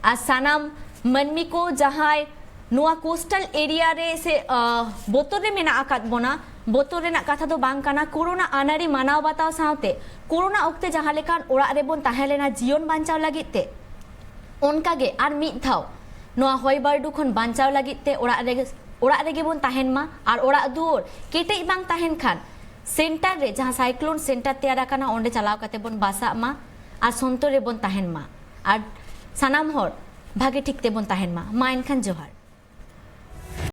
ᱟᱨ ᱥᱟᱱᱟᱢ ᱢᱟᱹᱱᱢᱤ ᱠᱚ ᱡᱟᱦᱟᱸᱭ ᱱᱚᱣᱟ ᱠᱳᱥᱴᱟᱞ ᱮᱨᱤᱭᱟ ᱨᱮ ᱥᱮ, ᱟᱸ, ᱵᱚᱛᱚᱨ ᱨᱮ ᱢᱮᱱᱟᱜ ᱟᱠᱟᱫ ᱵᱚᱱᱟ, ᱵᱚᱛᱚᱨ ᱨᱮᱱᱟᱜ ᱠᱟᱛᱷᱟ ᱫᱚ ᱵᱟᱝ ᱠᱟᱱᱟ᱾ ᱠᱳᱨᱳᱱᱟ ᱟᱹᱱᱟᱹᱨᱤ ᱢᱟᱱᱟᱣ ᱵᱟᱛᱟᱣ ᱥᱟᱶᱛᱮ ᱠᱳᱨᱳᱱᱟ ᱚᱠᱛᱮ ᱡᱟᱦᱟᱸ ᱞᱮᱠᱟᱱ ᱚᱲᱟᱜ ᱨᱮᱵᱚᱱ ᱛᱟᱦᱮᱸ ᱞᱮᱱᱟ ᱡᱤᱭᱚᱱ ᱵᱟᱧᱪᱟᱣ ᱞᱟᱹᱜᱤᱫ ᱛᱮ, ᱚᱱᱠᱟ ᱜᱮ ᱟᱨ ᱢᱤᱫ ᱫᱷᱟᱣ ᱱᱚᱣᱟ ᱦᱚᱭ ᱵᱟᱹᱨᱰᱩ ᱠᱷᱚᱱ ᱵᱟᱧᱪᱟᱣ ᱞᱟᱹᱜᱤᱫ ᱛᱮ ᱚᱲᱟᱜ ᱨᱮᱜᱮ, ᱚᱲᱟᱜ ᱨᱮᱜᱮ ᱵᱚᱱ ᱛᱟᱦᱮᱱ ᱢᱟ᱾ ᱟᱨ ᱚᱲᱟᱜ ᱫᱩᱣᱟᱹᱨ ᱠᱮᱴᱮᱡ ᱵᱟᱝ ᱛᱟᱦᱮᱱ ᱠᱷᱟᱱ ᱥᱮᱱᱴᱟᱨ ᱨᱮ, ᱡᱟᱦᱟᱸ ᱥᱟᱭᱠᱞᱳᱱ ᱥᱮᱱᱴᱟᱨ ᱛᱮᱭᱟᱨ ᱟᱠᱟᱱᱟ, ᱚᱸᱰᱮ ᱪᱟᱞᱟᱣ ᱠᱟᱛᱮ ᱵᱚᱱ ᱵᱟᱥᱟᱜ ᱢᱟ ᱟᱨ ᱥᱚᱱᱛᱚᱨ ᱨᱮᱵᱚᱱ ᱛᱟᱦᱮᱱ ᱢᱟ ᱟᱨ ᱥᱟᱱᱟᱢ ᱦᱚᱲ ᱵᱷᱟᱜᱮ ᱴᱷᱤᱠ ᱛᱮᱵᱚᱱ ᱛᱟᱦᱮᱱ ᱢᱟ᱾ ᱢᱟ ᱮᱱᱠᱷᱟᱱ ᱡᱚᱦᱟᱨ᱾